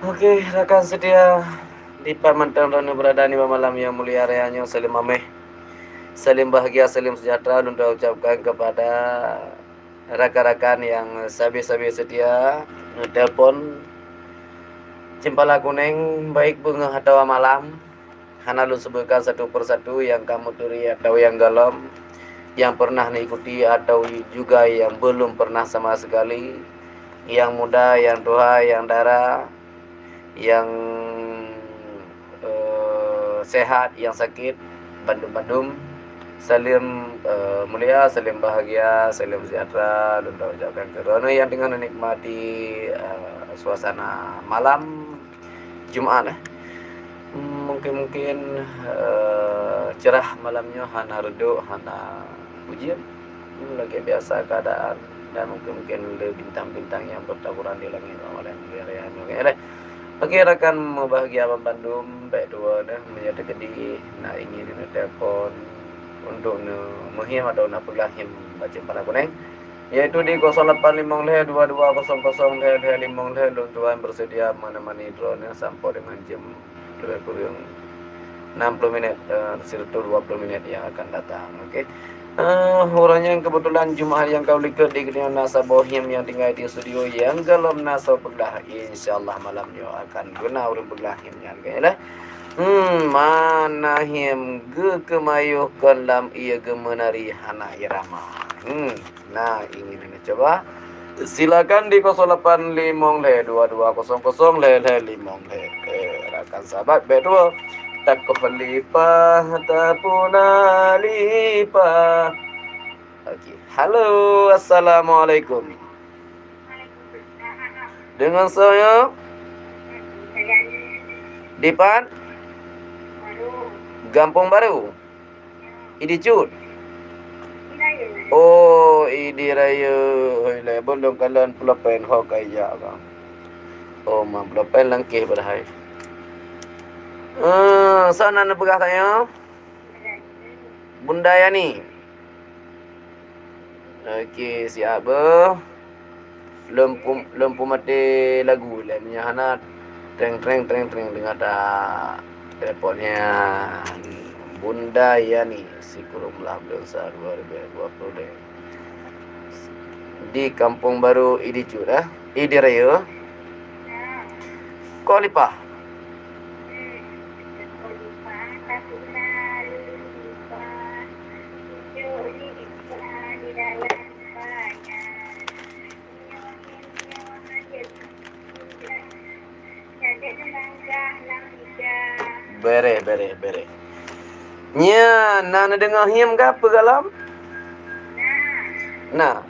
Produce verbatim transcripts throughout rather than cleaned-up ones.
Oke, rakan setia, dipat mantong droeneuh beurada nibak malam nyang mulia raya nyoe, saleuem améh, saleuem bahagia, saleuem sejahtera lôn ucapkan kepada rakan-rakan nyang sabe-sabe setia neutelepon Cempala Kuneng, baik beungoh atawa malam. Hana lôn sebutkan satu persatu nyang ka meuturi atawa nyang gohlom, nyang pernah neuikuti atau juga nyang belum pernah sama sekali, nyang muda, nyang tuha, nyang dara, nyang, eh, sehat, nyang sakét, bandum-bandum. Saleuem, eh, mulia, saleuem bahagia, saleuem sejahtera lôn ucapkan keu droeneuh nyang teungoh neunikmati, eh, suasana malam Jumat, eh. Hmm, mungkin-mungkin, eh, cerah malam nyoe, hana reudôk, hana ujeuen. Hmm, lagèe biasa keadaan dan mungkin-mungkin le bintang-bintang nyang bertaburan di langit malam raya nyoe, eh. Oke, rakan meubahagia banmandum, bèk tuwoe deh, meunyoe teukeudi na ingin neutelepon untuk neumeuhiem atau neupeugah hiem bak Cempala Kuneng, yaitu di kosong lapan limong lhèe dua dua kosong kosong lhèe lhèe limong lhèe, lôn tuan bersedia menemani droeneuh sampoe deungon jeuem leubeh kureueng enam puluh minit, eh, sireutoh dua puluh minit nyang akan datang. Oke. Eh, uroe nyoe keubeutulan Jumat nyang ka likot di keudroe na saboh hiem nyang tinggai di studio nyang gohlom na soe peugah. Insyaallah malam nyoe akan guna ureueng peugah hiem nyan, oke lah. Hmm, mana hiem geukeumayoh kon lam ie geumeunari hana irama. Hmm. Nah, ingin ini coba. Silakan di kosong lapan limong lhèe dua dua kosong kosong lhèe lhèe limong lhèe. Eh, rakan sahabat, bèk tuwoe. Takoh lipah, tapuna lipah. Oke. Halo, assalamualaikum. Deungon soe nyoe? Dipat? Gampông Barô. Idi Cut. Oh, Idi Raya. Hoi, lé, bôh lôn kalon pulpen ho kaya ka. Oh, ma pulpen langkeh padahai. Eh, soe nan neupeugah tanyoe? Bunda Yani. Oke, siap beuh. Lôn pum-, lôn peumaté lagu lé, meunyoe hana, treng, treng, treng, treng, deungoe that telepon nyan. Bunda Yani, sikureueng blah buleuen sa dua ribu dua puluh lhèe. Di Kampung Baru Idi Cut, eh? Idi Raya. Koh lipah. Bereh, bereh, bereh. Nyan, na neudeungoe hiem ka peue gohlom? Na.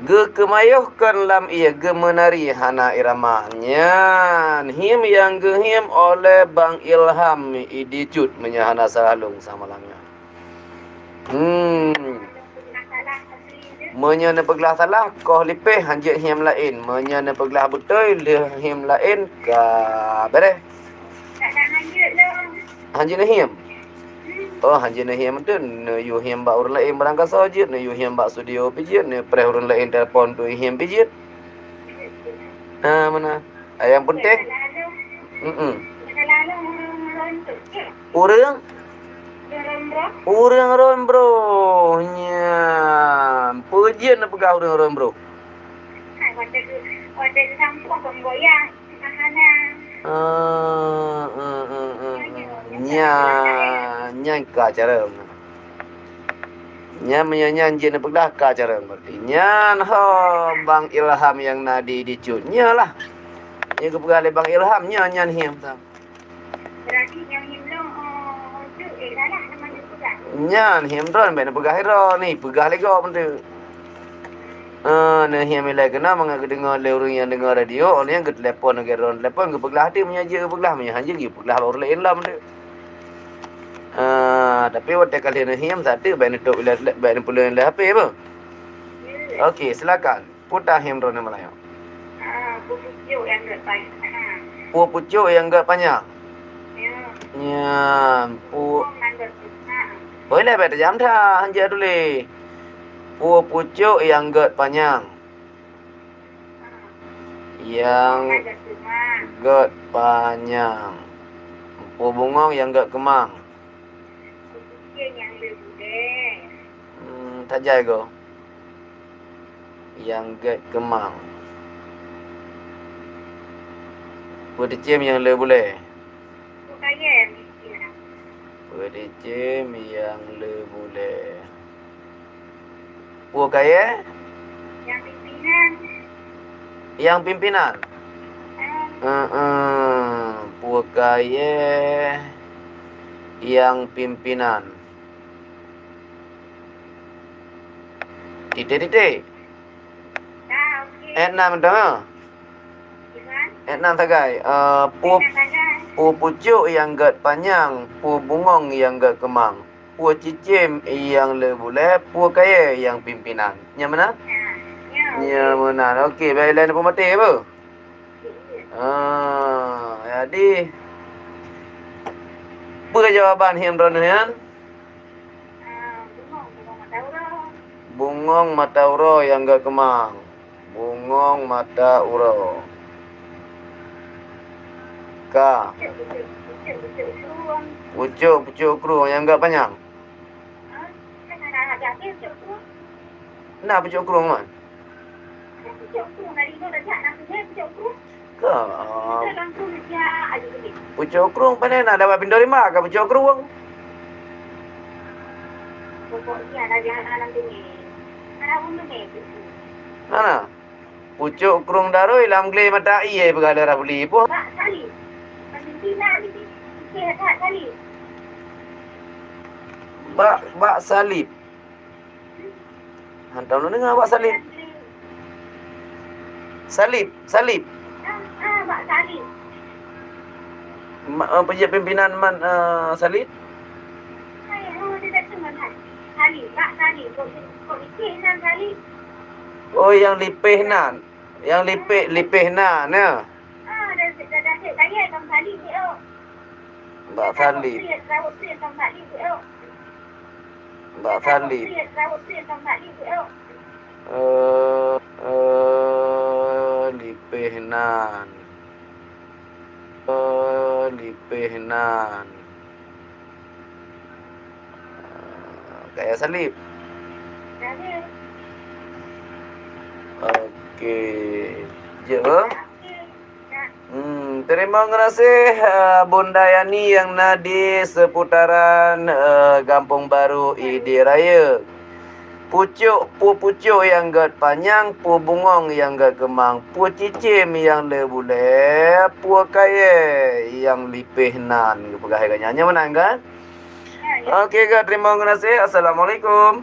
Geukeumayoh kon lam ie geumeunari hana irama. Nyan, hiem nyang geuhiem oleh Bang Ilham Idi Cut, meunyoe hana salah lôn sama lam nyan. Hmm. Meunyoe neupeuglah salah, koh lipéh hanjeuet hiem laén. Meunyoe neupeuglah beutôi, lheueh hiem laén ka bereh. Hanjeuet neuhiem. Oh, hanjeuet neuhiem tu, neuyue hiem bak ureueng laén barangkasoe jeuet, neuyue hiem bak studio pih jeuet, neupreh ureueng laén telepon tu hiem pih jeuet. Ha, meunan. Nyang penting, mm-mm. Ureueng? Ureueng Rembro. Nyan. Peue jeuet neupeugah ureueng Rembro? Ah, ah, ah, ah, ah. Nyan, nyan ka cara. Nyan meunyoe nyan jeuet neupeugah ka carông berarti. Nyan ho Bang Ilham nyang na di, di Cut. Nyoe lah. Nyang geupeugah lé Bang Ilham, nyoe nyan hiem tam. Berarti nyang hiem lom, oh, Cut, eh, salah nama neupeugah. Nyan hiem droen bèk neupeugah droen ni, peugah lé gob tu. Ah, neuhiem ilèe keunoe mangat geudeungoe lé ureueng nyang deungoe radio, oh, nyang geutelepon lagèe droen telepon geupeuglah até meunyoe jeuet geupeuglah, meunyoe han jeuet geupeuglah bak ureueng laén lom tu. Ah, tapi watèe ka lheueh neuhiem, sateuk bèk neutôp ilèe, bèk neupeuleuen ilèe H P, beuh? Oke, silakan. Peue ta hiem droeneuh malam nyoe? Ah, peue pucôk nyang gèt panyang. Peue pucôk nyang gèt panyang? Ya. Nyan, peue pucôk nyang gèt panyang. Boleh bèk tajam that, hanjeuet tuléh. Peue pucôk nyang gèt panyang? Ah. Nyang gét panyang. Peue bungöng nyang gét keumang. Hmm, that jai goe. Nyang gét keumang. Peue teucém nyang le bulèe. Peue teucém nyang le bulèe. Peue kayèe? Nyang pimpinan. Nyang pimpinan? Heeh. Peue kayèe nyang pimpinan? Titik-titik. Ayat enam tu, ha? Ayat enam sagai. Eh, peue, peue pucôk nyang gét panyang, peue bungöng nyang gét keumang, peue cicém nyang le bulèe, peue kayèe nyang pimpinan. Nyan meunan? Nyan meunan. Okey, baik, laén peue maté apa? Ah, jadi, peue jawaban hieng droeneuh nyan? Bungöng mata uroe nyang gét keumang. Bungöng mata uroe. Ka. Pucôk-pucôk krueng nyang gét panyang. Na pucôk krueng, man? Ka. Pucôk krueng pane na, dawa pintoe rimba ka pucôk krueng. Hana. Pucôk krueng daroi lam glé mata ie peugah lé Rafli. Peue? Bak, bak salib. Hantom lôn deungoe bak salib. Salib, salib. Ma-, eh, peujeuet pimpinan man, eh, salib? Oh, nyang lipéh nan. Nyang lipéh, lipéh nan, ya. Bak salib. Bak salib. Eh, eh, lipéh nan. Eh, lipéh nan. Eh, kayèe salib. Okey. Jeuet, eh? Hmm, teurimong geunaséh, eh, Bunda Yani nyang na di seputaran, eh, Gampông Baru Idi Rayeuk. Pucôk, peue pucôk nyang gét panyang, peue bungöng nyang gét keumang, peue cicém nyang le bulèe, peue kayèe nyang lipéh nan, geupeugah lagèe nyan. Nyan meunan kan? Oke, ka, teurimong geunaséh. Assalamualaikum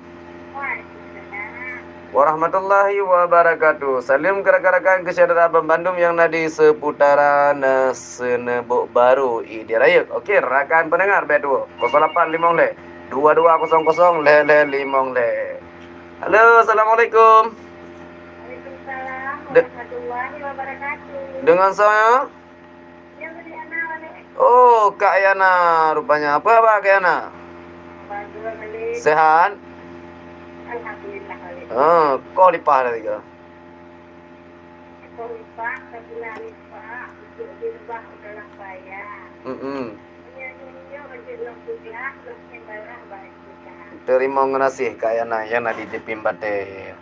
warahmatullahi wabarakatuh. Saleuem keu rakan-rakan keu syedara banmandum nyang na di seputaran, eh, Seuneubok Barô, Idi Rayeuk. Oke, rakan peundengar, bèk tuwoe. Kosong lapan limong lhèe dua dua kosong kosong lhèe lhèe limong lhèe. Halo, assalamualaikum. Waalaikumsalam warahmatullahi wabarakatuh. Deungon soe? Oh, Kak Yana rupanya. Apa khabar Kak Yana? Sehat? Alhamdulillah. Ah, koh lipah dah tiga. Koh lipah, tapi lah lipah, untuk dirubah udahlah payah. Mm-mm. Teurimong geunaséh Kak Yana nyang na di Dipin Batée.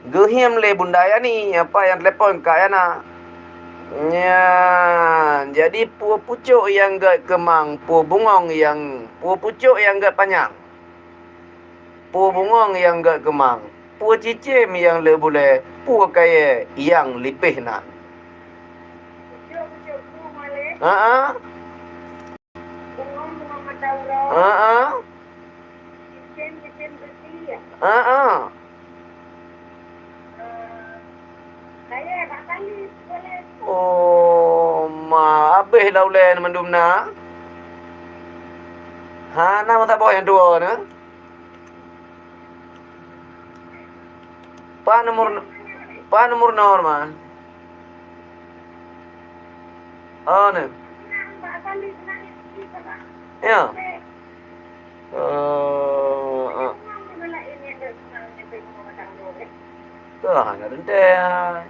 Geuhiem lé Bunda Yani, apa nyang telepon Kak Yana. Nyan, jadi peue pucok nyang gét keumang, peue bungong nyang, peue pucok nyang gét panyang, peue bungong nyang gét keumang, peue cicém nyang le bulée, peue kayée nyang lipéh nan. Haa. Haa. Haa. Oh, ma, habéh dah ulée mandum na. Hana meusaboh nyang tuwoe na. Pat nomor, pat nomor nol, man. Oh, ni. Ya. Eh, eh. Tuh, hana teuntèe.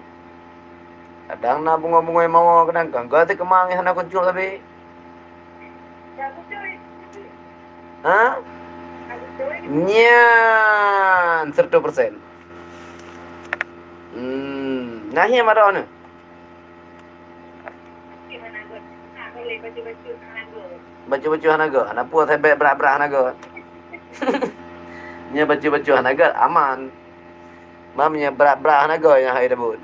Dang na bungoi-bungoi mawö keudang kan. Gata keumang hana kuncup tapi. Ha? Nyan, seratus persen. Hmm, nah, hiam ada ni. Bacut-bacut hana gét, hana puas, hai bèk brat-brat hana gét. Nyan bacut-bacut hana gét, aman. Mam nyan brat-brat hana gét nyang hai tabeuet.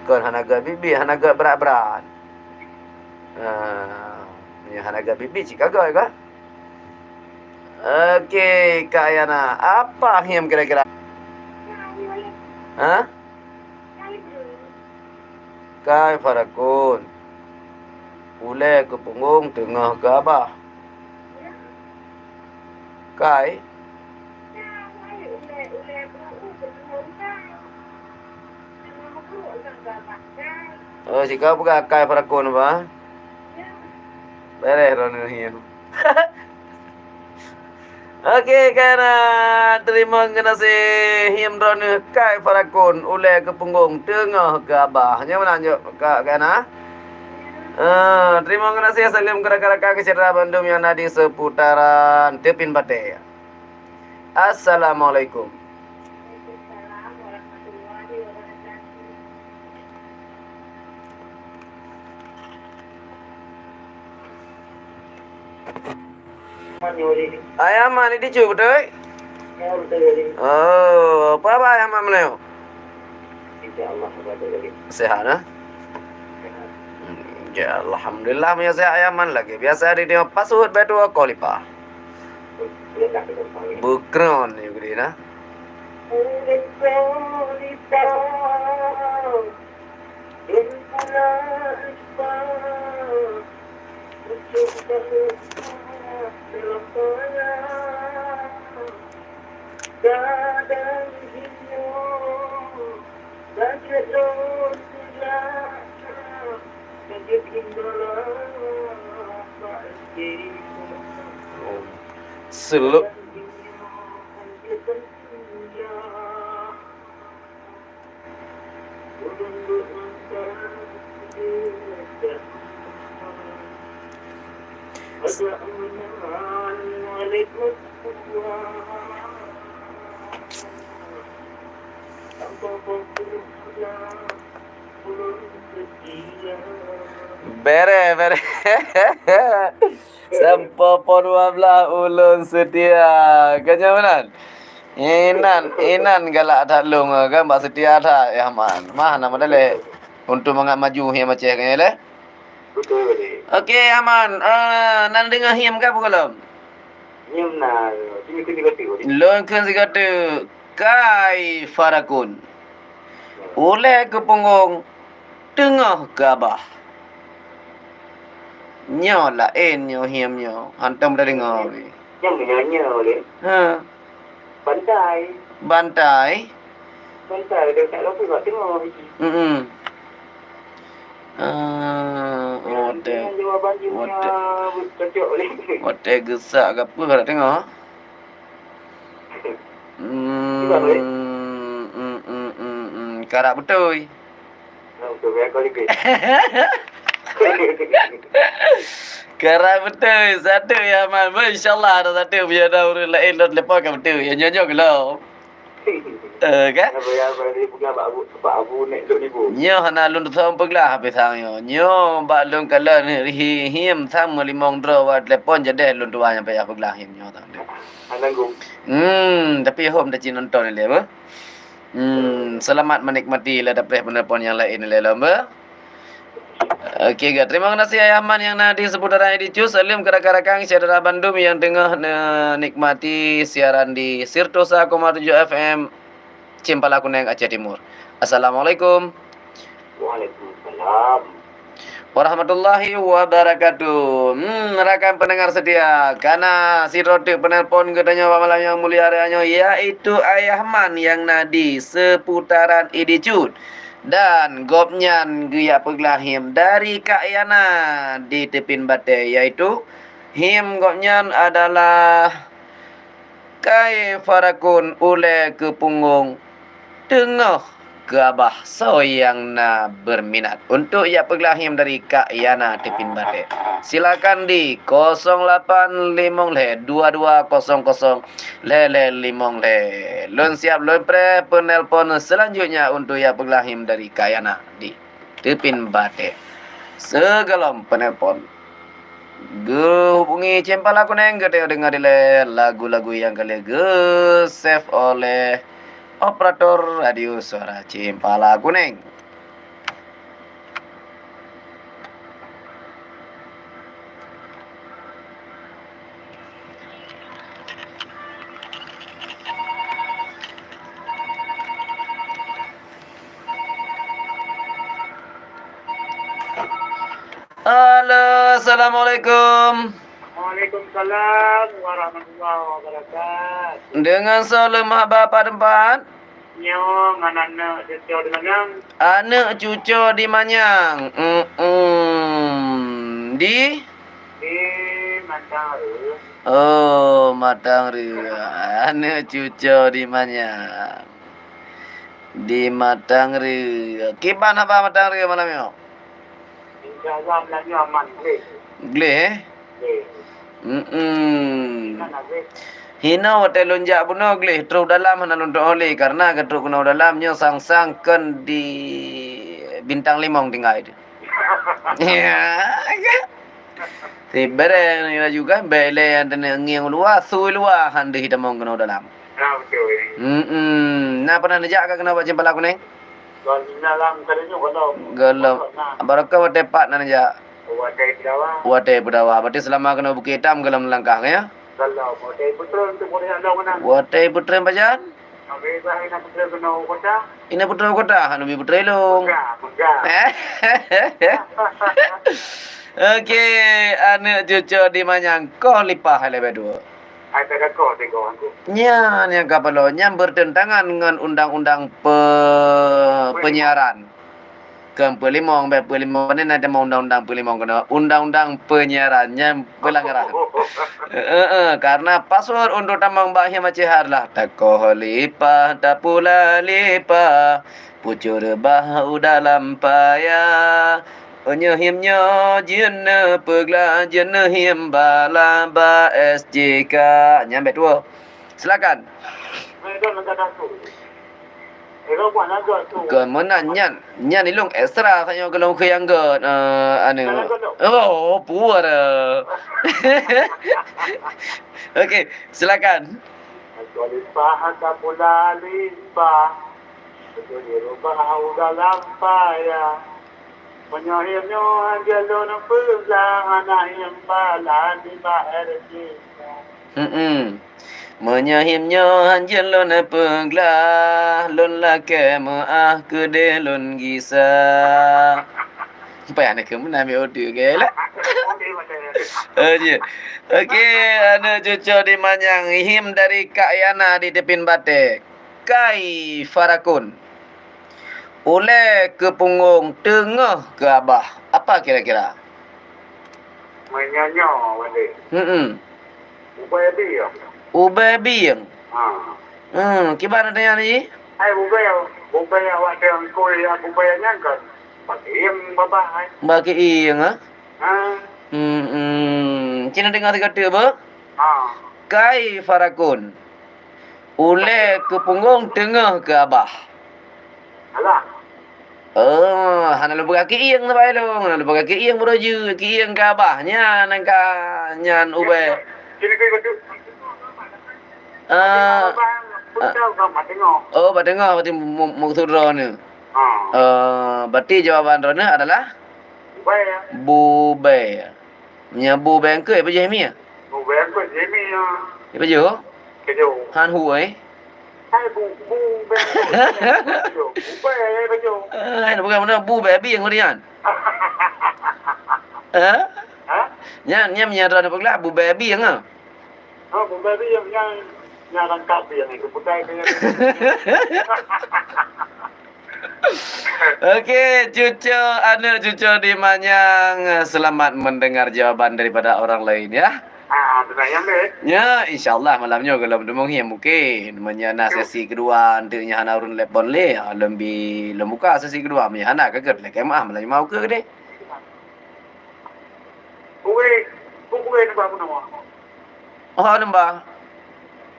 Kon hana gét biet-biet, hana gét brat-brat. Ah, nyan hana gét biet-biet cit ka gét ka. Oke, Kak Yana, apa hiam kira-kira? Hah? Kai Farakun, ulèe keu punggong teungoh keu abah. Kai? Oh, sikaw peugah Kai Farakun apa? Beres droeneuh hiam. Oke, Kak Yana, teurimong geunaséh, hiam droeneuh Kai Farakun, ulèe keu punggong teungoh keu abah. Nyoe meunan jok, Kak, Kak Yana. Eh, teurimong geunaséh, saleuem keu rakan-rakan syedara bandum nyang na di seputaran Teupin Batèe. Assalamualaikum. Ayah Man di Ju, beutôi? Oh, apa khabar Ayah Man meunyoe? Insya Allah, sehat, ha? Sehat. Hmm, ya, alhamdulillah, meunyoe sehat Ayah Man lagi. Biasa di dia pas suhut batu kau lipa. Bukron ni gede nah. Seluk. Bereh, bereh. Sampoe po dua belas ulôn seutia. Ka nyan meunan? Inan, inan galak that lôn, kan, bak seutia that, Ayah Man. Mah, nama daleh. Untuk mangat maju, hiam Aceh, kan, ya, leh? Betul, betul. Oke, Ayah Man. Ah, nan deungoe hiam ka peue gohlom? Hiam na, sini, sini, sini, sini. Lôn kheun sigoe teuk, Kai Farakun. Ulèe keu punggong, teungoh keu abah. Nyoe laén nyoe hiam nyoe, hantom tadeungoe. Nyang meunyoe nyoe lé. Ha. Bantai. Bantai. Bantai, dia tak luput buat tengok. Mm-mm. Ah, watèe, watèe, watèe geusak ke apa dak tengok? Hmm, hmm, hmm, hmm, hmm. Karap beutôi. Karap beutôi, satu ya, Man. Insya Allah ada satu, biar ada ureueng laén lôn telepon ka beutôi. Ya, nyoe-nyoe keulom. Eh, kan? Nyoe hana lôn tutoe peuglah habéh sang nyoe. Nyoe bak lôn kalon hi-, hiam sang meulimong droe bak telepon jadeh lôn tuan nyang payah peuglah hiam nyoe sang. Hmm, tapi hom dah cit nonton ilèe, beuh. Hmm, selamat menikmati lah dapet penelpon yang lain ilèe lom, beuh. Oke, ga. Terima kasih Ayah Man yang na di seputaran Idicus. Salam ke rakan-rakan syedara bandum yang tengah menikmati siaran di seratus satu koma tujuh F M Cempala Kuneng, Aceh Timur. Assalamualaikum. Waalaikumsalam. Warahmatullahi wabarakatuh. Hmm, rakan pendengar setia, kana sidroe teuk penelpon geutanyoe bak malam nyang mulia nyoe, yaitu Ayah Man yang na di seputaran Idicus. Dan gobnyan geujak peuglah hiam dari Kak Yana di Teupin Batèe, yaitu hiam gobnyan adalah Kai Farakun ulèe keu punggong teungoh keu abah soe nyang na berminat untuk jak peuglah him dari Kak Yana Tipin Batek. Silakan di kosong lapan limong lhèe dua dua kosong kosong lhèe lhèe limong lhèe. Lôn siap lôn preh penelpon selanjutnya untuk jak peuglah him dari Kak Yana di Tipin Batek. Sigohlom penelpon geuhubungi Cempala Kuneng, geutanyoe deungoe dilèe lagu-lagu nyang ka lheueh geu-save oleh operator Radio Suara Cempala Kuneng. Halo, assalamualaikum. Waalaikumsalam warahmatullahi wabarakatuh. Deungon soe lôn meuhaba bak teumpat? Nyoe ngon aneuk cucoe di Manyang. Aneuk cucoe di Manyang. Mm-mm. Di? Di Matang Reueh. Oh, Matang Reueh. Aneuk cucoe di Manyang. Di Matang Reueh. Kiban haba Matang Reueh malam nyoe? Insya Allah, malam nyoe aman, gleh. Gleh, eh? Gleh. Mm-mm. Hinoe watèe lôn jak bunoe gleh, trôh dalam hana lôn teu'oh lé, karena geutrôh keunoe dalam nyoe sang-sang kon di Bintang Limong tinggai teuh. Ya, ya. Sibereng laju kan, bèk ilèe nyang teungieng u luwa, su u luwa, han deuh jitamong keunoe dalam. Ya, betul. Mm-mm. Na pernah neujak ka keunoe bak Cempala Kuneng? Dalam kali nyoe gohlom. Gohlom. Gohlom na. Barokon watèe pat na neujak? Watèe Peudawa. Watèe Peudawa. Berarti seulama keunoe Bukét Hitam gohlom neulangkah, ya? Gohlom. Watèe Peutrön tu boleh along na. Watèe Peutrön pajan? Habis bah ina Peutrön keunoe kota. Ina Peutrön kota, hana bi Peutrön Ilong. Mega, mega. Oke, aneuk cucoe di Manyang koh lipah leubeh dua. Hai teuka koh teuka aku. Nyan nyang ka paloe, nyan bertentangan ngon undang-undang pe-, penyiaran. Kon peulimong, bèk peulimong, pane na teuma undang-undang peulimong keunoe. Undang-undang penyiaran nyan pelanggaran. Heeh, karena password untuk tamong bak him Aceh adalah takoh lipah, tapula lipah, pucôh reubah u dalam paya. Meunyoe him nyoe jeuet neupeuglah, jeuet neuhim bala bak S J K. Nyan bèk tuwoe. Silakan. Kon meunan nyan, nyan ilong extra sayoe keu lôn keu nyang gèt, eh, anu. Oh, puwoe. Oke, silakan. Lipah tapula lipah. Beutôi rubah u dalam paya. Meunyoe him nyoe han jeuet lôn peugah, hana him bala nibak R J K. Mm-mm. Meunyoe him nyoe han jeuet lôn peugah, lôn lakèe meu'ah keudeh lôn gisa. Payah na keu meunan mi ode ke lah. Oh, jeuet. Oke, aneuk cucoe di Manyang, him dari Kak Yana di Tipin Batek. Kai Farakun. Ulèe keu punggong, teungoh keu abah. Apa kira-kira? Meunyoe nyoe, Wali. Mm-mm. Ubé bieng. Ubé bieng? Ha. Hmm, kiban ada nyan ji? Hai, ubé, ubé awak teungku ya, ubé nyan kan. Bak ieng babah, hai. Bak ieng, ha? Ha. Hmm, hmm. Cina deungoe sigoe teuk, beuh? Ha. Kai Farakun. Ulèe keu punggong, teungoh keu abah. Alah. Oh, hana lôn peugah keu ieng sabai lôn. Hana lôn peugah keu ieng baroe jeuet, keu ieng keu abah. Nyan nyang ka, nyan ubé. Sini keu betul. Ah, ah. Betul, sama tengok. Oh, bak teungoh berarti mu-, mu-, maksud droeneuh. Ha. Eh, berarti jawaban droeneuh adalah? Ubé. Bubé. Meunyoe bubé engkeu, ipajoh himiah? Bubé engkeu himiah. Ipajoh? Keujok. Han hu, eh? Hai bu, bubé engkeu. Bubé, ipajoh. Eh, hai, bukan beuna bubé bieng tadi nyan. Eh? Ha? Nyan, nyan meunyoe droeneuh peugah bubé bieng ah. Oh, bubé bieng nyan, nyan rangkap bieng itu, bukai ke nyan. Oke, cucoe, aneuk cucoe di Manyang, selamat mendengar jawaban daripada orang lain, ya. Ah, semayang deh. Ya, insya Allah malam nyoe gohlom teumeung hiem mungkin. Meunyoe na sesi kedua, enteuk nyan hana ureueng telepon lé, ha, lom bi, lom buka sesi kedua. Meunyoe hana, ka gét lé keumaah malam nyoe mau keu deh. Kueh, kueh nembak pun nama. Oh, nembak.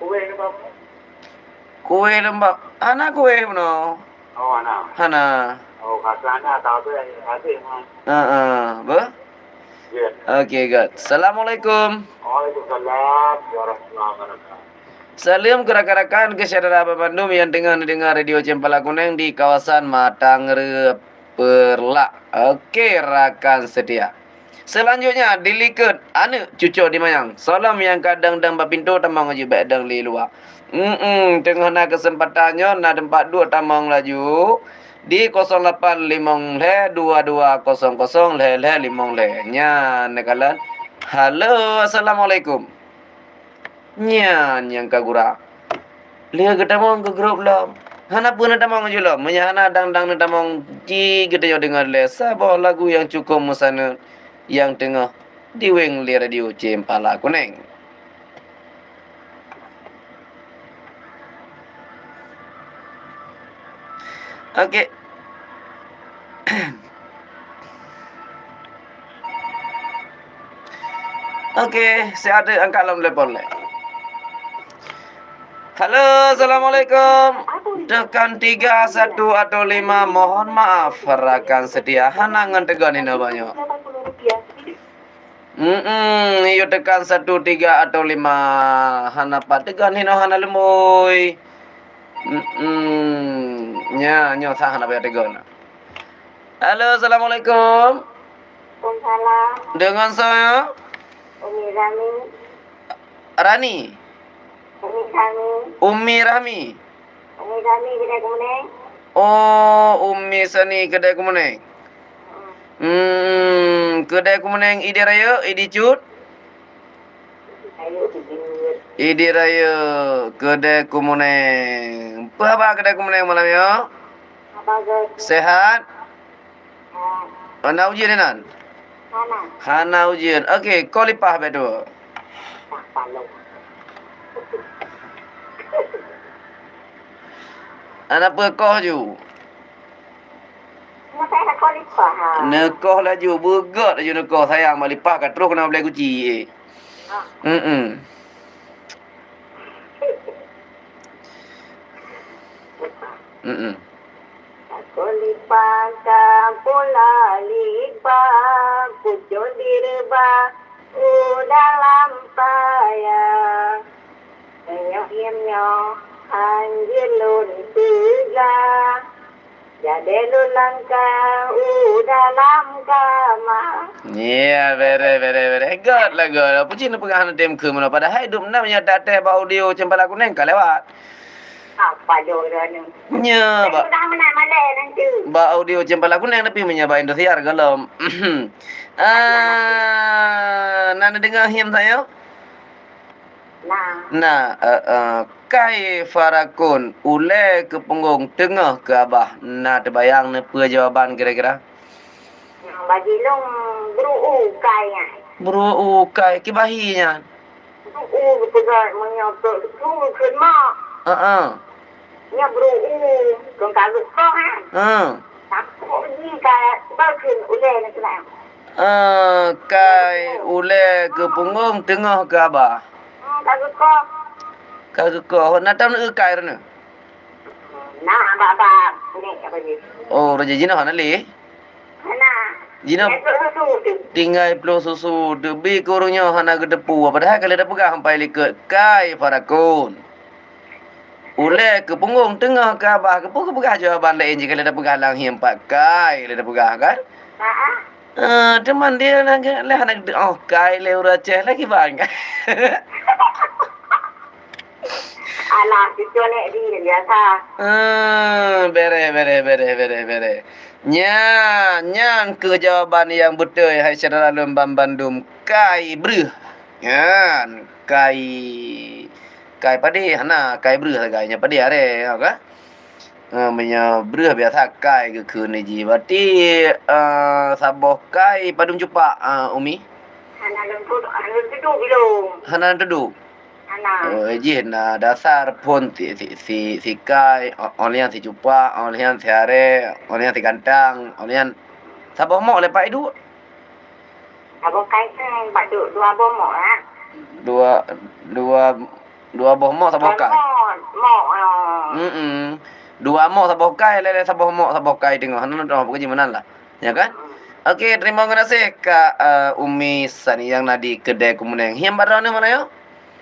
Kueh nembak pun. Kueh lembab. Hana kueh bunoe? Oh, hana. Hana. Oh, ka hana, tahu tu yang habis, ha. Heeh, beh? Ya. Okey, good. Assalamualaikum. Waalaikumsalam warahmatullahi wabarakatuh. Salam keu rakan-rakan, keu syedara banmandum nyang teungoh neudeungoe Radio Cempala Kuneng di kawasan Matang Reupeu Lak. Okey, rakan setia. Seulanjutnya, dilikot aneuk cucok di manyang. Salam nyang ka dang-dang bak pintoe tamong aju bèk dang lé luwa. Mm-mm, teungoh na keuseumpatan nyoe, na teumpat duek tamong laju di kosong lapan limong lhèe dua dua kosong kosong lhèe lhèe limong lhèe. Nyan neukalon. Halo, assalamualaikum. Nyan nyang ka gura. Lheueh geutamong keu grup lom. Hana peue neutamong ju lom. Meunyoe hana dang-dang neutamong, ji geutanyoe deungoe lé saboh lagu nyang cukôp meusaneut nyang teungoh diweng lé Radio Cempala Kuneng. Okey. Okey, siat angkat lom telepon lé. Halo, assalamualaikum. Tekan tiga satu atau lima, mohon maaf, rakan setia, hana ngon tegon inoe banyoe. Mm-mm, yue tekan satu, tiga atau lima. Hana pat tegon inoe, hana leumoi. Mm-mm, nya, nyoe sah hana payah tegon. Halo, assalamualaikum. Waalaikumsalam. Dengan saya? Umi Rani. Rani? Umi Rani. Umi Rahmi? Umi Sani Kedai Kemuneng. Oh, Umi Sani Kedai Kemuneng. Hmm. Hmm, Kedai Kemuneng Idi Raya, Idi Cut? Ayo, Idi. Idi Raya, Kedai Kemuneng. Peue haba Kedai Kemuneng malam nyoe? Haba gét. Sehat? Hana ujeuen inan? Hana. Hana ujeuen. Okey, koh lipah bèk dua. Hana peue koh ju. Masa hana koh lipah, ha. Neukoh laju, beugét laju neukoh, sayang bak lipah ka troh keuneuk bèlè kuci. Ah. Mm-mm. Mm-mm. Takon lipah ka pula lipah, pucok direubah u dalam paya. Meunyoe hiem nyoe han jeuet lôn peugah, jadi lôn langkah u dalam kama. Ya, bèrèh, bèrèh, bèrèh. Gét lah, gét. Apa cit neupeugah hana tem keu meunoe? Padahai dum na meunyoe tatéh bak audio Cempala Kuneng ka lewat. Apa jaweueb droeneuh? Nya, bak, sudah meunan malèe nanti. Bak audio Cempala Kuneng, tapi meunyoe bak Indosiar gohlom. Ah, na neudeungoe hiem tanyoe? Na. Na, eh, eh, kai Farakun, ulèe keu punggong, teungoh keu abah. Na teubayang neupeue jawaban kira-kira? Bagi lôn bru u kai nyan. Bru u kai, kiban hi nyan? Bru u geupeugah meunyoe keu su kheun mak. Heeh. Nyoe bru u kheun ka geukoh kan. Heeh. Takot jih ka bak kheun ulèe nyan keunan. Eh, kai ulèe keu punggong teungoh keu abah. Hmm, ka geukoh. Ka geukoh. Na tam eu kai droeneuh? Na bak-bak ni apa ni? Oh, raja jinoe hana lé? Hana. Jinoe tinggai ploh susu, teubi keu ureueng nyoe hana geuteupeue, padahai ka lheueh tapeugah sampai likot, kai Farakun. Ulèe keu punggong teungoh keu abah, keupeue keupeugah jawaban laén jih ka lheueh tapeugah lam hiem pat kai lheueh tapeugah kan? Ah, teuma dia lagèe lé hana geuteu-, oh, kai lé ureueng Aceh lagi bang. Alah, cucu nek di biasa. Ah, bèrèh, bèrèh, bèrèh, bèrèh, bèrèh. Nyan, nyan keuh jawaban nyang beutôi, hai syedara lôn banmandum. Kai breuh. Nyan, kai, kai padé hana, kai breuh sagai nyan padé aré, ya kan? Eh, meunyoe breuh biasa kai geukheun jih. Berarti, eh, saboh kai padum cupak, eh, Umi? Hana lôn tudu, hana lôn tudu bilong. Hana lôn tudu? Hana. Oh, jih na dasar phon si, si, si, si Kai, o-, 'oh lheueh nyan si Cupak, 'oh lheueh nyan si Arek, 'oh lheueh nyan si Gantang, 'oh lheueh nyan saboh mok lé Pak Iduek. Saboh Kai kan bak du-, dua boh mok, ha? Dua, dua, dua boh mok saboh Kai. Mok, mok, oh. Mm-mm. Dua mok saboh Kai, lé-lé saboh mok saboh Kai teungoh. Hana lôn tudu, pokok jih meunan lah. Ya kan? Oke, terima kasih Kak, eh, Umi Sani nyang na di Keudè Keumuneng. Hiam bak droeneuh Malayo?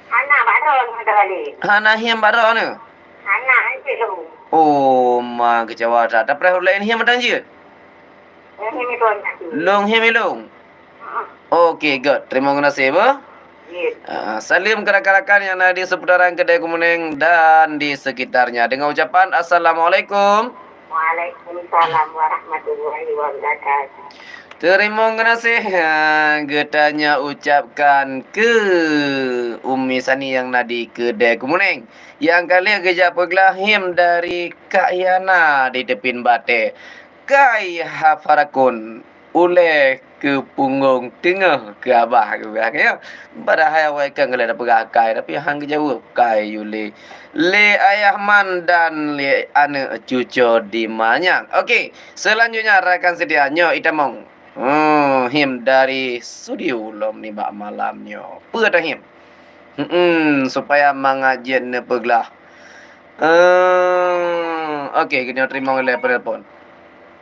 Hana bak droeneuh mata balik. Hana hiam bak droeneuh? Hana, hanjeuet lom. Oh, ma keucewa that. Tapi ureueng laén hiam mantong jeuet? Lôn hiam ilôn. Lôn hiam ilôn? Heeh. Oke, good. Terima kasih, Bu. Iya. Ah, salim keu rakan-rakan nyang na di seputaran Keudè Keumuneng dan di sekitarnya dengan ucapan assalamualaikum. Waalaikumsalam warahmatullahi wabarakatuh. Terima kasih, ha, geutanyoe ucapkan keu Umi Sani nyang na di Keudè Keumuneng. Nyang ka lheueh geujak peuglah hiam dari Kak Yana di Teupin Batée. Kai ha Farakun. Ulée keu punggong teungoh keu abah, keu abah, ya. Padahai awai kan geulée tapeugah kai, tapi han geujaweueb kai yue lé, lé ayah man dan lé aneuëk cuco di ma nyan. Oke, selanjutnya rakan setia nyoe itamong. Hmm, hiam dari studio lom nibak malam nyoe. Peue ata hiam? Hmm, supaya mangat jeuet neupeuglah. Eh, oke, keunoe teurimong lé penelpon.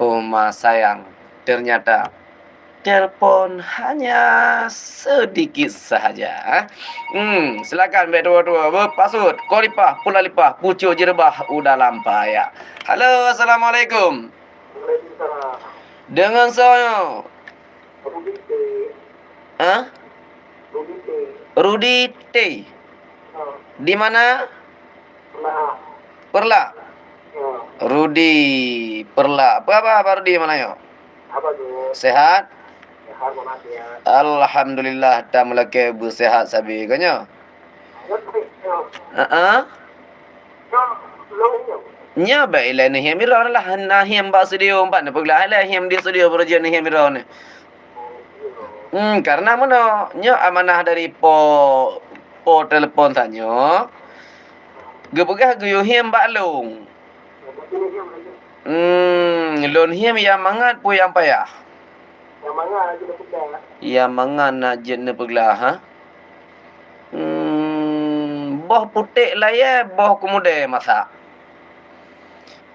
Oh, ma sayang, ternyata telepon hanya sedikit sahaja. Hmm, silakan bèk tuwo-tuwo, beupasut, kolipah, pulalipah, pucuk jeureubah u dalam paya. Halo, assalamualaikum. Waalaikumsalam. Deungon soe nyoe? Rudi T. Hah? Rudi T. Rudi T. Ha. Di mana? Nah. Perlak. Ya. Rudi Perlak. Peue haba, haba Rudi malam nyoe? Haba jeuet. Sehat? Sehat, Muhammad, ya. Alhamdulillah, tameulakèe beuseuhat sabe, kon nyoe? Heeh. Nyoe bèk ilèe neuhiam iroh lah, na hiam bak studio, empat neupeuglah ilèe hiam di studio, baru jeuet neuhiam iroh nyoe. Hmm, karena meunoe, nyoe amanah dari po, po telepon tanyoe. Geupeugah geuyue hiam bak lôn. Hmm, lôn hiam nyang mangat peue nyang payah? Nyang mangat na jeuet neupeuglah, ha? Hmm, boh putéh layèe, boh keumudèe masak.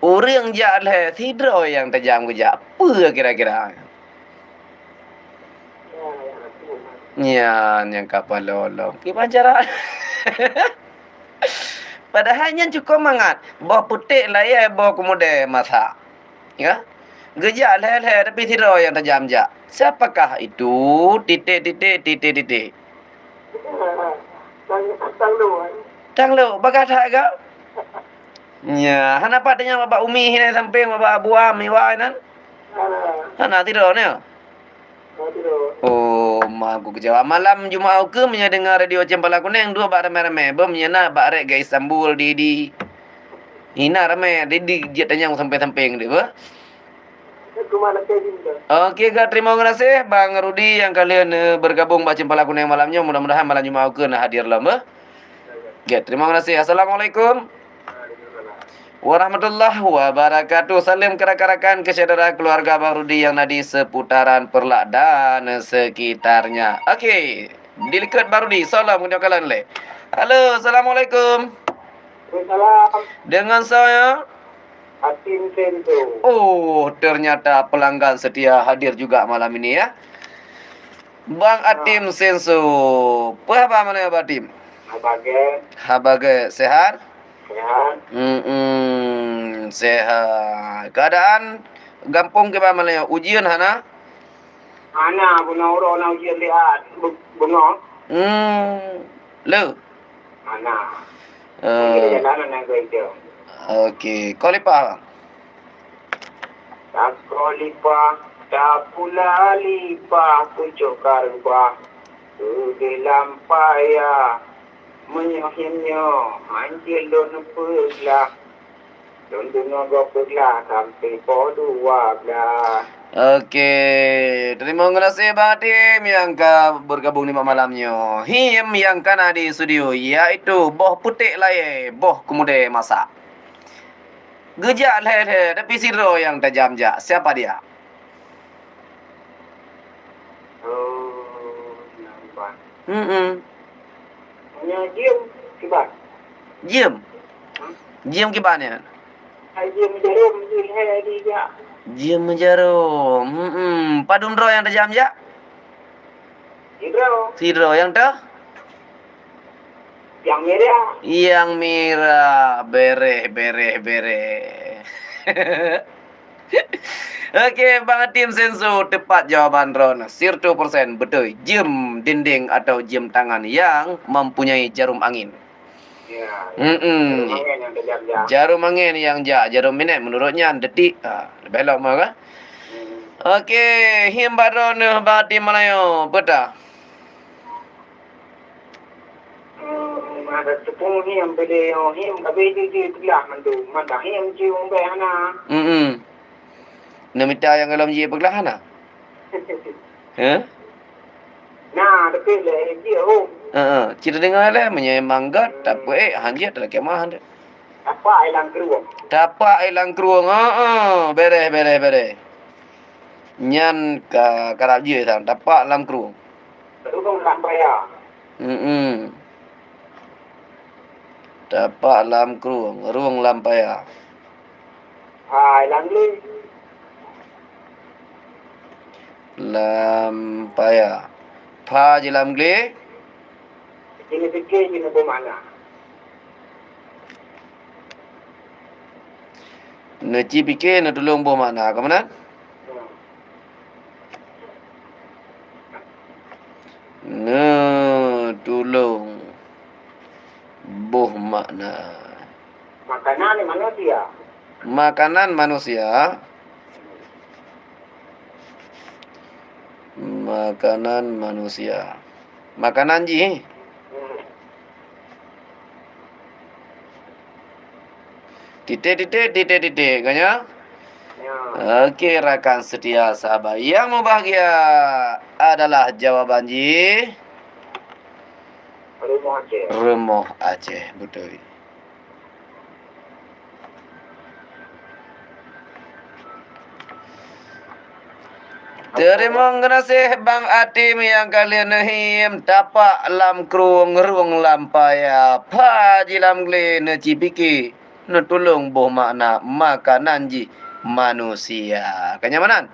Ureueng jak lhèe sidroe nyang tajam geujak. Peue kira-kira? Nyan nyang ka palong-long. Kiban cara? Padahai nyan cukôp mangat. Boh putéh layèe, boh keumudèe masak. Ya? Geujak lhèe-lhèe, tapi sidroe nyang tajam jak. Siapakah itu? Titik, titik, titik, titik. Tang, tang lu, eh. Tang lu, bagah that gak? Nya, hana pat tanyong bak Umi hina sampéng bak Abu Am Iwa nan? Hana. Hana tidur ni. Hana tidur. Oh, ma ku keucewa. Malam Jumat ukeue meunyoe deungoe radio Cempala Kuneng, duek bak ramé-ramé. Beuh meunyoe na bak rek gak Istanbul, di, di. Hina ramé, di, di, jeuet tanyong sampéng-sampéng deh, beuh. Oke, gak terima kasih Bang Rudi nyang ka lheueh bergabung bak Cempala Kuneng malam nyoe. Mudah-mudahan malam Jumat ukeue na hadir lom, eh. Oke, terima kasih. Assalamualaikum warahmatullahi wabarakatuh. Salam keu rakan-rakan, keu syedara keluarga Bang Rudi nyang na di seputaran Perlak dan sekitarnya. Oke, dilikot Bang Rudi. Salam keu nyoe kalon lé. Halo, assalamualaikum. Waalaikumsalam. Dengan saya Atim Senso. Oh, ternyata pelanggan setia hadir juga malam ini ya. Bang Atim Senso. Peue haba malam nyoe Bang Atim? Haba gèt. Haba gèt, sehat? Sehat. Hmm, sehat. Keadaan gampông kiban malam nyoe? Ujeuen hana? Hana, bunoe uroe na ujeuen lihat. Be-, beungoh. Hmm. Le. Hana. Eh. Kita jalan nang ke itu. Oke, kau lipah. Takau lipah, tapula lipah, pucok karubah. Udeh lam paya, meunyoe hiam nyoe, hanjeuet lôn peuglah. Lôn deungoe gob peuglah sampai poh dua blah. Oke, teurimong geunaséh Bang Atim nyang ka beugabong nibak malam nyoe. Him nyang ka na di studio, yaitu boh putéh layèe, boh keumudèe masak. Geujak lhèe-lhèe, tapi sidroe nyang tajam jak. Siapa dia? Oh, nyang ban. Mm-mm. Nyoe jeuem kiban. Jeuem? Hmm? Jeuem kiban nyan? Ai jeuem jarom jih hai di jak. Jeuem jarom. Mm-mm. Padum droe nyang tajam jak? Sidroe. Sidroe nyang teuh? Nyang mirah. Nyang mirah. Bereh, bereh, bereh. Oke, Bang Atim Senso, tepat jawaban droeneuh. Siratoh persen beutôi. Jeuem dinding atau jeuem tangan yang mempunyai jarum angin. Ya, ya. Mm-mm. Jarum angin yang tajam jak. Jarum angin nyang jak, jarum minèt meunurot nyan detik. Ha, leubeh lom kan? Hmm. Oke, him bak droeneuh Bang Atim Malayo, peue ta? Hmm, ada teupeue him, bèk lé him, ka bèk jih, jih peuglah mandum, mantong him cium bèk hana. Mm-mm. Neumita nyang gohlom jih peuglah hana? Heh? Na, tapi lé jih hom. Heeh, cit deungoe lé, meunyoe manggat, hmm, tapeuék, hanjeuet, talakèe meu'ah. Tapak ilang krueng. Tapak ilang krueng, heeh, bereh, bereh, bereh. Nyan ka karab jeuet sang, tapak lam krueng. Rueng lam paya. Mm-mm. Tapak lam krueng, rueng lam paya. Hai, lam glé. Lam paya. Pha ji lam glé. Jih neupiké, jih neuboh makna. Neuci piké, neutulông boh makna. Ka meunan? Neutulông boh makna. Makanan manusia. Makanan manusia. Makanan manusia. Makanan jih. Hmm. Titik, titik, titik, titik. Kan nyo? Ya. Oke, rakan setia sahabat yang berbahagia, adalah jawaban jih Rumoh Aceh. Rumoh Aceh, beutôi. Teurimong geunaséh Bang Atim nyang ka lheueh neuhim, tapak lam krueng, rueng lam paya, pha ji lam glé neuci piké, neutulông boh makna, makanan jih manusia. Ka nyan meunan?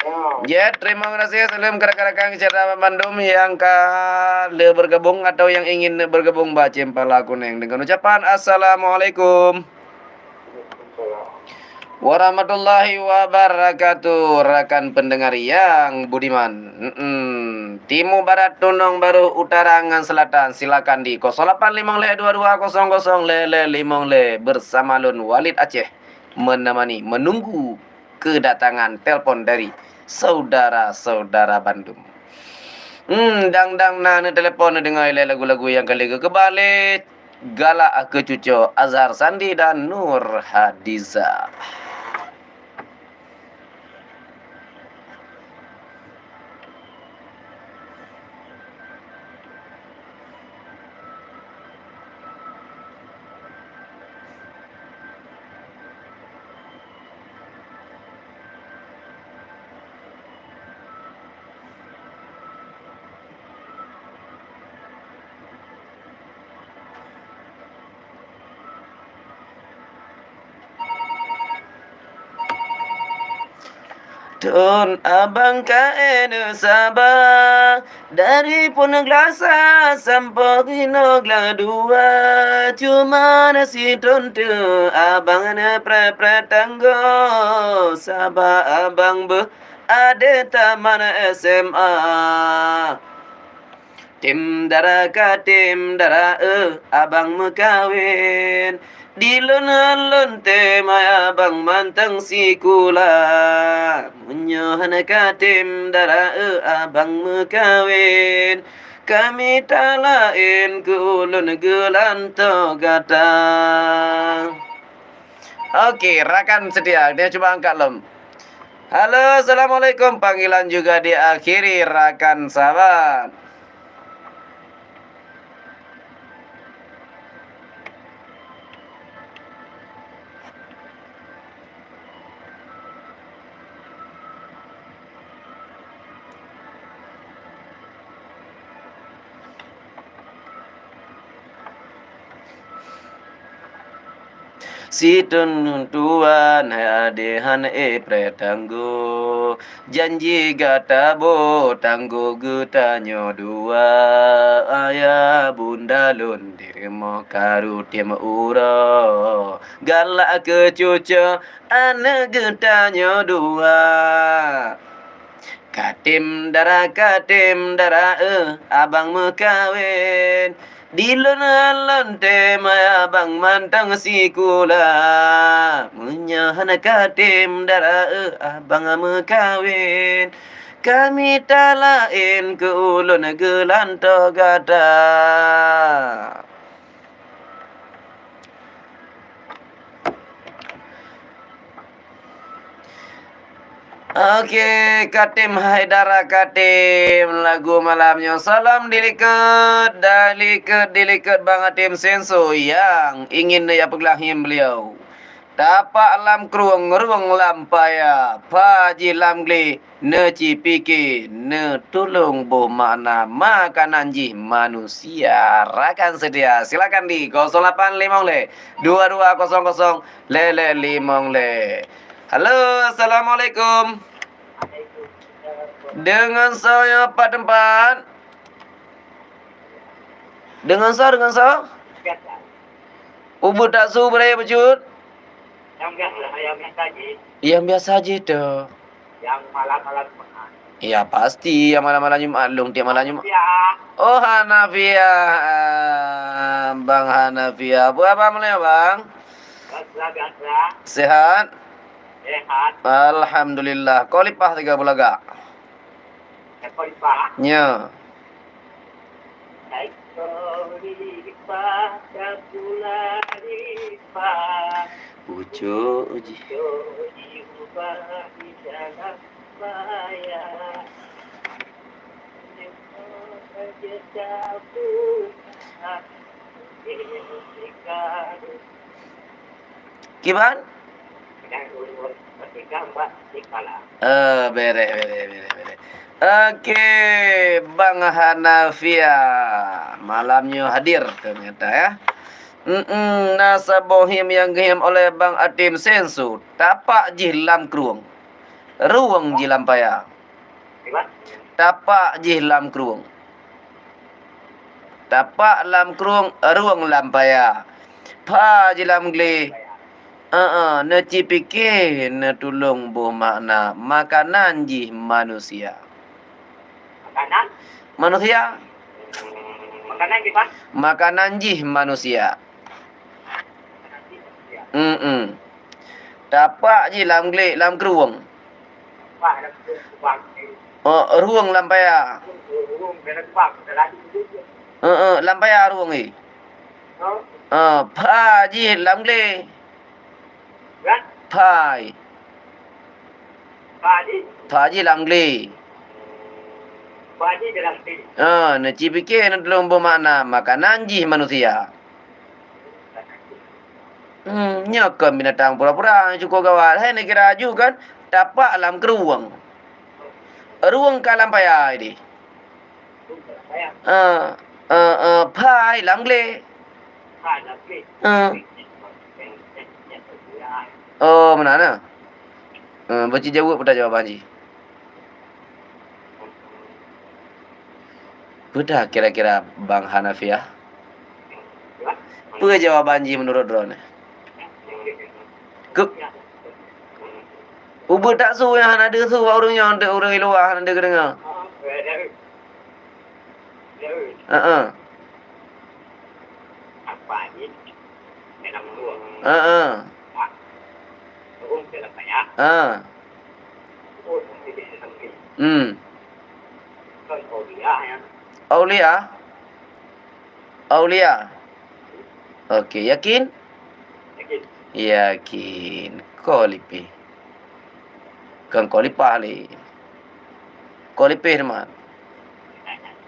Ya. Jeuet, teurimong geunaséh, saleuem keu rakan-rakan syedara bandum nyang ka lheueh beugabong atawa nyang ingin beugabong bak Cempala Kuneng. Deungon ucapan assalamualaikum warahmatullahi wabarakatuh, rakan pendengar yang budiman. Mm-mm. Timu, barat, tunong, baroh, utara ngon selatan, silakan di kosong lapan limong lhèe dua dua kosong kosong lhèe lhèe limong lhèe bersama lôn Walid Aceh menemani, menunggu kedatangan telepon dari saudara-saudara bandum. Hmm, dang-dang na neutelepon, neudeungoe lé lagu-lagu nyang ka lheueh geukeubah lé Galak Keu Cuco, Azhar Sandi dan Nur Hadiza. Thon abang ka-e neusaba, dari Puneuk Lasa sampoe keunoe Gladua. Cuma na sithon teuk abang neupreh-preh tanggo, saba abang beuh adoe tamat S M A. Tem dara ka tem dara, eh, abang meukawen. Di lôn han lôn tem hai abang mantong sikula. Meunyoe hana ka tem dara, eh, abang meukawen, ka mita laén keu ulôn geulantoe gata. Oke, rakan setia, dia cuba angkat lom. Halo, assalamualaikum. Panggilan juga diakhiri, rakan sahabat. Sithon tuan hai adéh han éh preh tanggô. Janji gata boh tanggô geutanyoe dua. Ayah bunda lôn dirumoh karu tém uroe. Galak keu cucoe aneuk geutanyoe dua. Katem dara, katem dara, eh, abang meukawen. Di lôn han lôn tem abang mantong sikula. Meunyoe hana katem dara, eh, abang meukawen. Kami talaén keu ulôn geulantoe gata. Oke, katem hai dara katem, lagu malam nyoe. Salam dilikot, dilikot, dilikot Bang Atem Senso nyang ingin neuyak peuglah ngon beliau. Tapak lam krueng, rueng lam paya, pha jih lam glé, neucipike, neutulông boh makna, makanan jih manusia. Rakan setia, silakan di kosong lapan limong lhèe dua dua kosong kosong lhèe lhèe limong lhèe. Halo, assalamualaikum. Deungon soe pat teumpat? Deungon soe, deungon soe? Ubeut tak su beuraya bacut? Nyang biasa, nyang biasa jih. Nyang biasa jih tu. Nyang malam-malam Jumat. Ya, pasti nyang malam-malam Jumat, lôn tiep malam Jumat. Ya. Oh, Hanafiah. Bang Hanafiah. Peue haba meunyoe, Bang? Biasa, biasa. Sehat? Sehat. Alhamdulillah. Kau lipah tiga puluh lagak. Nyoe. Pucuk jih. Kiban? Eh, bereh, bereh, bereh, bereh. Oke, Bang Hanafiah. Malam nyoe hadir ternyata, ya. Mm-mm, na saboh him nyang geuhim oleh Bang Atim Sensu. Tapak jih lam krueng. Rueng jih lam paya. Tapak jih lam krueng. Tapak lam krueng, rueng lam paya. Pha jih lam glé. Heeh, neucipike, neutulông boh makna. Makanan jih manusia. Makanan? Manusia. Makanan jih, Pak? Makanan jih manusia. Mm-mm. Tapak jih lam glé, lam krueng. Oh, rueng lam paya. Heeh, lam paya rueng jih. Oh, pha jih lam glé. Pha. Pha jih lam glé. Ah, neucipike, neutulông boh makna, makanan jih manusia. Hmm, nyoe kon binatang pura-pura, cukôp gawat. Hai neukira aju kan, tapak lam krueng. Rueng ka lam paya deh. Eh, eh, eh, pha lam glé. Eh. Oh, meunan na. Eh, bah ci jaweueb peue jawaban jih. Peue kira-kira Bang Hanafiah? Peue jawaban jih meunurot droeneuh? Keu-, ubeut tak su nyang hana deuh su bak ureueng nyoe, ureueng luwa hana deuh geudeungoe. Heeh. Heeh. Ah. Hmm. Aulia? Aulia? Oke, yakin? Yakin. Yakin. Ko lipih. Kon kolipah lé. Kolipeh teuma.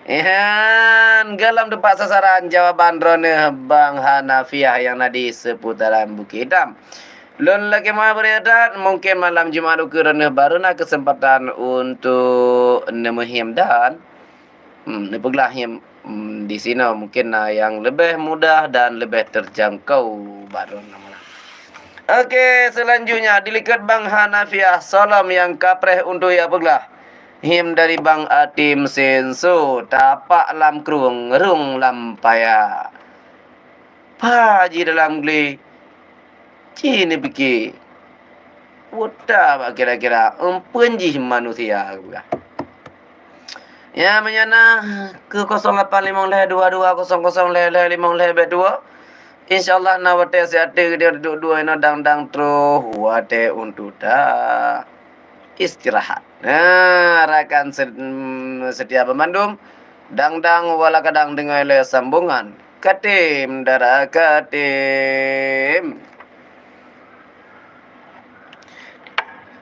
Ihan, gohlom teumpat sasaran jawaban droeneuh Bang Hanafiah nyang na di seputaran Bukit Hitam. Lôn lakée meu'ah bri that, mungken malam Jumat ukeue droeneuh barô na keuseumpatan untuk neumeuhiem dan Hmm, neupeuglah hiem, hmm, di sinoe mungken na nyang leubeh mudah dan leubeh teujangkau bak droeneuh. Oke, seulanjutnya dilikot Bang Hanafiah Solom nyang ka preh untuk jak peuglah. Hiem dari Bang Atim Senso, tapak lam krueng, rhueng lam paya. Pha jih dalam glé, ci neupike, peue ta bak kira-kira, eumpeuen jih manusia geupeugah. Ya, meunyoe na keu kosong lapan limong lhèe dua dua kosong kosong lhèe lhèe limong lhèe bak dua. Insya Allah na watèe siat teuk geutanyoe duek-duek inoe dang-dang troh watèe untuk ta istirahat. Nah, rakan se-, mm, setia peumandum, dang-dang wala kadang deungoe lé sambongan. Katem dara katem.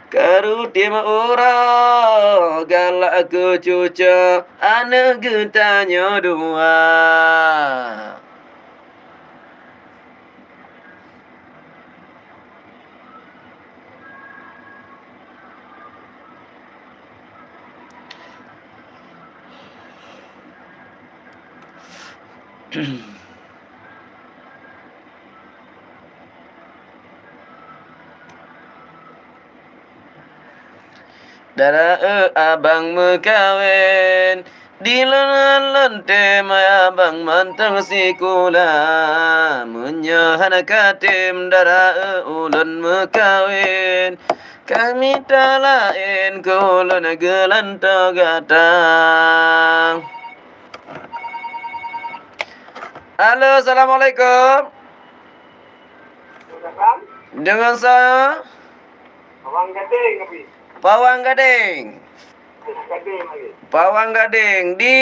Karu tim uroe galak keu cucoe aneuk geutanyoe dua. Dara, eh, abang meukawen, di lôn-lôn tem abang mantong sikula. Meunyoe hana katem dara, eh, ulôn meukawen, ka mita laén keu ulôn geulantoe gata. Halo, assalamualaikum. Dengan saya? Pawang Gadeng, Abi. Pawang Gadeng. Gadeng, Abi. Pawang Gadeng di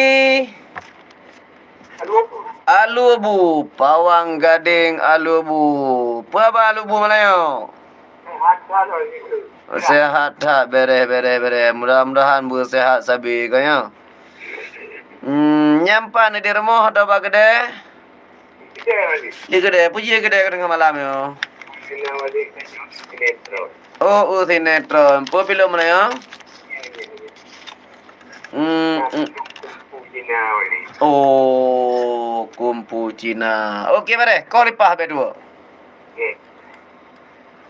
Alubu. Alubu. Pawang Gadeng Alubu. Peue haba Alubu malam nyoe? Sehat, sehat, Abi. Sehat that, bereh, bereh, bereh. Mudah-mudahan beusehat sabe kah nyoe. Hmm, nyan pat di rumoh atau bak keudè? Di keudè, peue jih keudè keu teungoh malam nyoe? Oh, oh, sinetron. Peue filem nyoe? Hmm, hmm. Oh, Kungfu Cina. Oke, bareh. Kau lipah bak dua. Oke.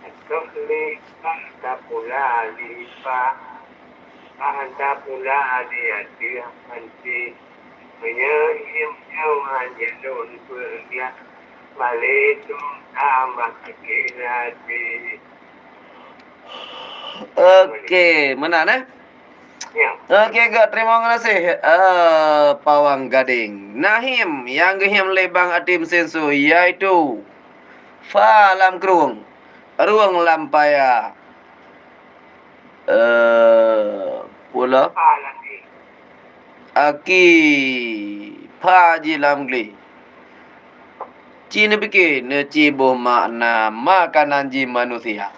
Ateueh lé ka tapula lipah, ka tapula di ateueh panci. Meunyoe hiem nyoe han jalon peugah, balé tu tambah sakét hati. Oke, meunan, eh? Ya. Oke, gak terima kasih, eh, Pawang Gading. Nah hiem, nyang geuhiem lé Bang Atim Senso, yaitu fa lam krueng, rueng lam paya. Eh, pula. Aki, pha jih lam glé. Ci neupike, neuci boh makna makanan jih manusia.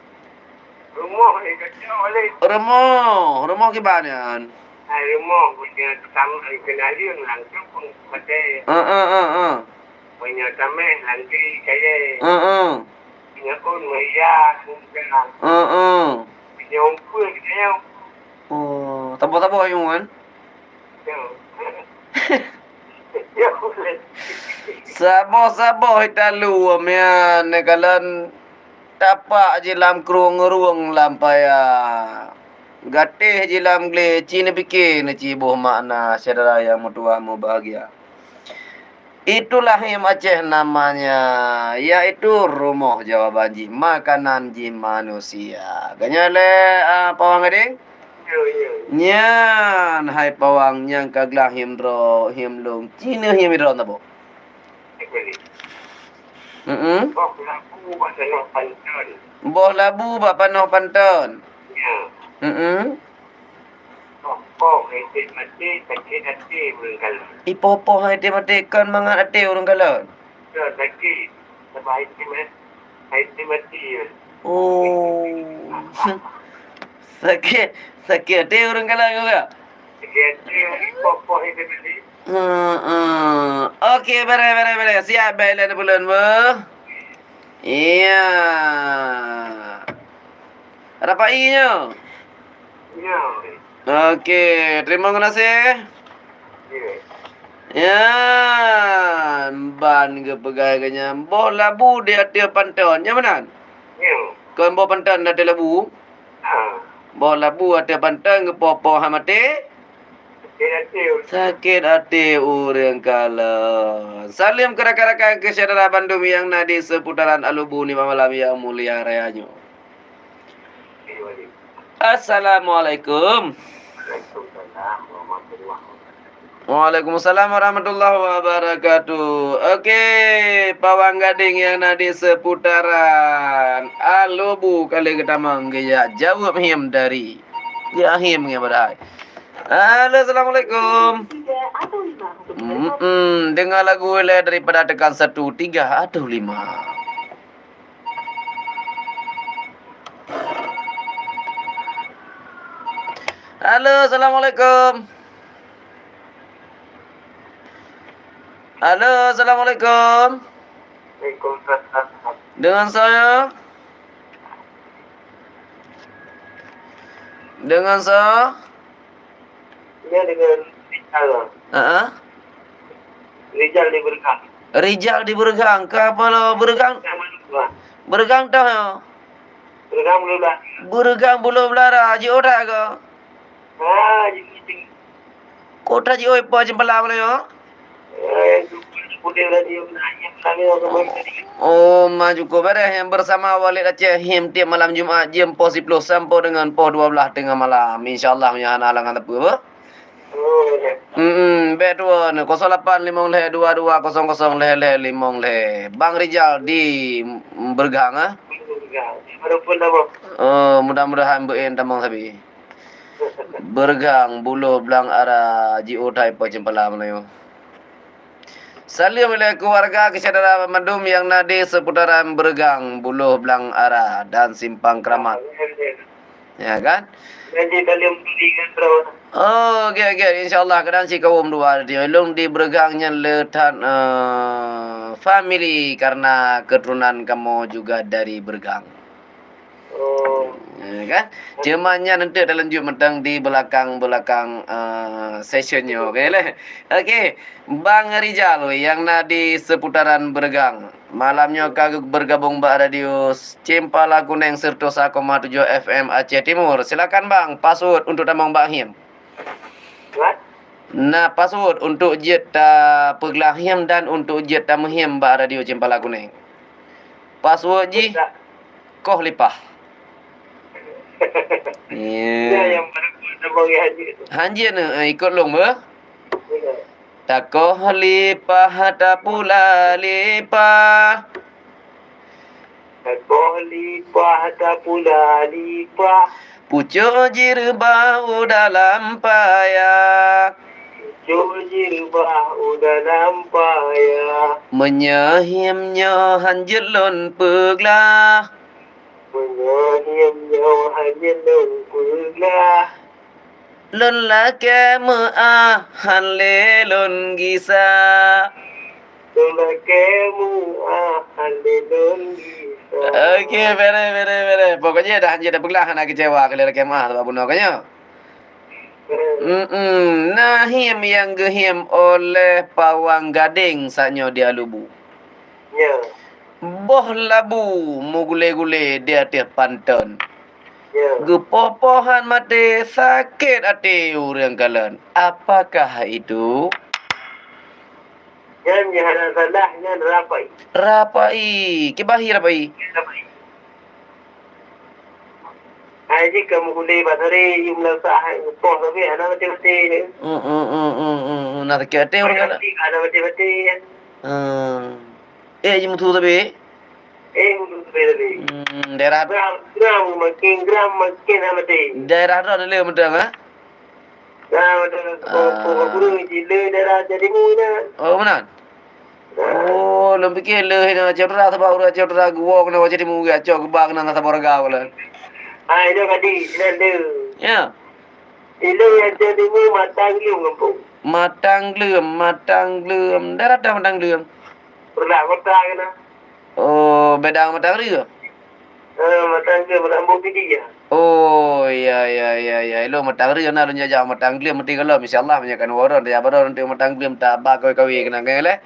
Rumoh lé keucok lé. Rumoh, rumoh kiban nyan. Hai rumoh punya tam-, keunalieng langsung pun pakai. Heeh, heeh, heeh. Meunyoe tamèh lagèe kayèe. Heeh. Meunyoe ôn meuhias muka. Heeh. Meunyoe umpeu geutanyoe. Oh, saboh-saboh ayong kan? Yo. Yo. Saboh-saboh italu mian neukalon tapak jih lam krueng rueng lam paya. Gatéh jih lam glé ci neupike neuci boh makna syedara nyang meutuah mubahgia. Itulah hiem Aceh namanya, yaitu rumoh jawaban jih, makanan jih manusia. Geutanyoe lé, ah, Pawang Gading? Nyan, hai Pawang nyang ka glah hiem droe, hiem lôn. Ci neu hiem droe tabo. Heeh. Boh labu bak panoh panton. Boh labu bak panoh panton. Ya. Heeh. Poh-poh hai teuh maté, sakét até ureueng kalon. Ipoh-poh hai teuh maté kon mangat até ureueng kalon. Ya, sakét. Sabab hai teuh ma-, hai teuh maté. Oh. Sakét, sakét até ureueng kalon juga. Sakét até ureueng poh-poh itu tadi. Heeh. Oke, beres, beres, beres. Siap, baik, lain bulan, beuh. Iya. Rapai nyoe? Ya. Oke, terima kasih. Ya. Ya, ban geupeugah geuh nyan. Boh labu di ateueh panton, nyan meunan? Ya. Kon boh panton di ateueh labu? Ha. Boh labu ateueh panton geupoh-poh hana maté? Sakét até. Sakét até ureueng kalon. Saleuem keu rakan-rakan keu syedara bandum nyang na di seputaran Alubu nibak malam nyang mulia raya nyoe. Assalamualaikum. Waalaikumsalam warahmatullahi wabarakatuh. Waalaikumsalam warahmatullahi wabarakatuh. Oke, Pawang Gadeng nyang na di seputaran Alubu ka lheueh geutamong geujak jaweueb him dari. Ya him ngon padahai. Halo, assalamualaikum. Mm-mm, dengar lagu ilèe daripada tekan satu, tiga atau lima. Halo, assalamualaikum. Halo, assalamualaikum. Waalaikumsalam. Dengan saya? Dengan saya? Dia dengan Rijal. Heeh. Rijal di Beureugang. Rijal di Beureugang. Ka apa lo Beureugang? Rijal Madura. Beureugang toh nyoe? Beureugang Buloh Blara. Beureugang Buloh Blara. Jiôh that kah? Ha, jiôh. Kota jiôh ipo ceumpala nyoe? Eh, Oh, ma jukô beres nyang bersama Walid Aceh him tiep malam Jumat jeuem poh siploh sampoe deungon poh dua blaih teungoh malam. Insya Allah meunyo hana halangan teupeu, beuh? Oh, ya. Hmm, bèk tuwo nyoe, kosong lapan limong lhèe dua dua kosong kosong lhèe lhèe limong lhèe. Bang Rijal di Beureugang, ah? Beureugang. Baru pun nama? Oh, mudah-mudahan beu'en tamong sabe. Beureugang, Buloh Blang Ara, jiôh that ipo ceumpala Meulayu. Saleuem ilèe keuluwarga keu syedara bandum nyang na di seputaran Beureugang, Buloh Blang Ara, dan Simpang Keramat. Ya kan? Jadi, saleuem tuli kan, bro? Oh, gèt, gèt. Insya Allah, kadang sikawôm dua. Di ulôn di Beureugang nyan le that, eh, family karena keturunan kamoe juga dari Beureugang. Oh. Ya kan? Cuma nyan eunteuk talanjut mantong di belakang-belakang, eh, session nyoe, oke leh. Oke, Bang Rijal nyang na di seputaran Beureugang. Malam nyoe ka bergabung bak radio Cempala Kuneng seratus sa koma tujuh F M Aceh Timur. Silakan Bang, password untuk tamong bak him. What? Na password untuk jeuet tapeuglah him dan untuk jeuet tameuhim bak radio Cempala Kuneng. Password jih, Koh Lipah. Ya. Ya, yang mana pun nama orang hanjit tu. Hanjit ni, eh, ikut lôn, beuh. Ya. Takoh lipah, tapula lipah. Takoh lipah, tapula lipah. Pucôk jireubah u dalam paya. Pucôk jireubah u dalam paya. Meunyoe him nyoe hanjeuet lôn peuglah. Meunyoe him nyoe hanjeuet lôn peuglah. Lôn lakèe meu'ah han lé lôn gisa. Lôn lakèe meu'ah han lé lôn gisa. Oke, beres, beres, beres. Pokoknya dah hanjeuet tapeuglah, hana keucewa keu lôn lakèe meu'ah, sabab bunoe ka nyoe. Beres. Mm-mm. Na him nyang geuhim oleh Pawang Gadeng saat nyoe di Alubu. Ya. Boh labu meugulé-gulé di ateueh panton. Ya. Geupoh-poh han maté, sakét até ureueng kalon. Apakah itu? Nyan nyang hana salah, nyan rapai. Rapai. Kiban hi rapai? Rapai. Hai, jih ka meugulé bak sare, yue meulasah, hai, poh sabe, hana maté-maté. Hmm, hmm, hmm, hmm, hmm, hmm. Na sakét até ureueng kalon. Hana maté-maté. Hmm. Eh, jih meusu sabe? Eh, meusu sabe tadi. Hmm, daerah. Gram, gram, makin gram, makin hana maté. Daerah droe le mantong, ha? Nah, mantong, ah, po, po, po, guru, di le daerah Aceh Timu na. Oh, meunan? Oh, lôn piké lheueh nyan Aceh Utara, sabab ureueng Aceh Utara geuwoe keunan Aceh Timu, geucok geuba keunan saboh ragam lom. Ah, ilôn Kadi, sinan le. Ya. Ilôn nyang Aceh Timu Matang Gleuem gampông. Matang Gleuem, Matang Gleuem. Daerah dah Matang Gleuem. Peureulak kota keunan. Oh, beda Matang Gleuem? Eh, Matang Gleuem, Rambo Pidie ya. Oh, ya, ya, ya, ya. Ilôn Matang Gleuem na lôn jajak Matang Gleuem meuti gohlom. Insya Allah, meunyoe kan waron, ya baron nanti Matang Gleuem ta ba kawe-kawe keunan, kan, leh?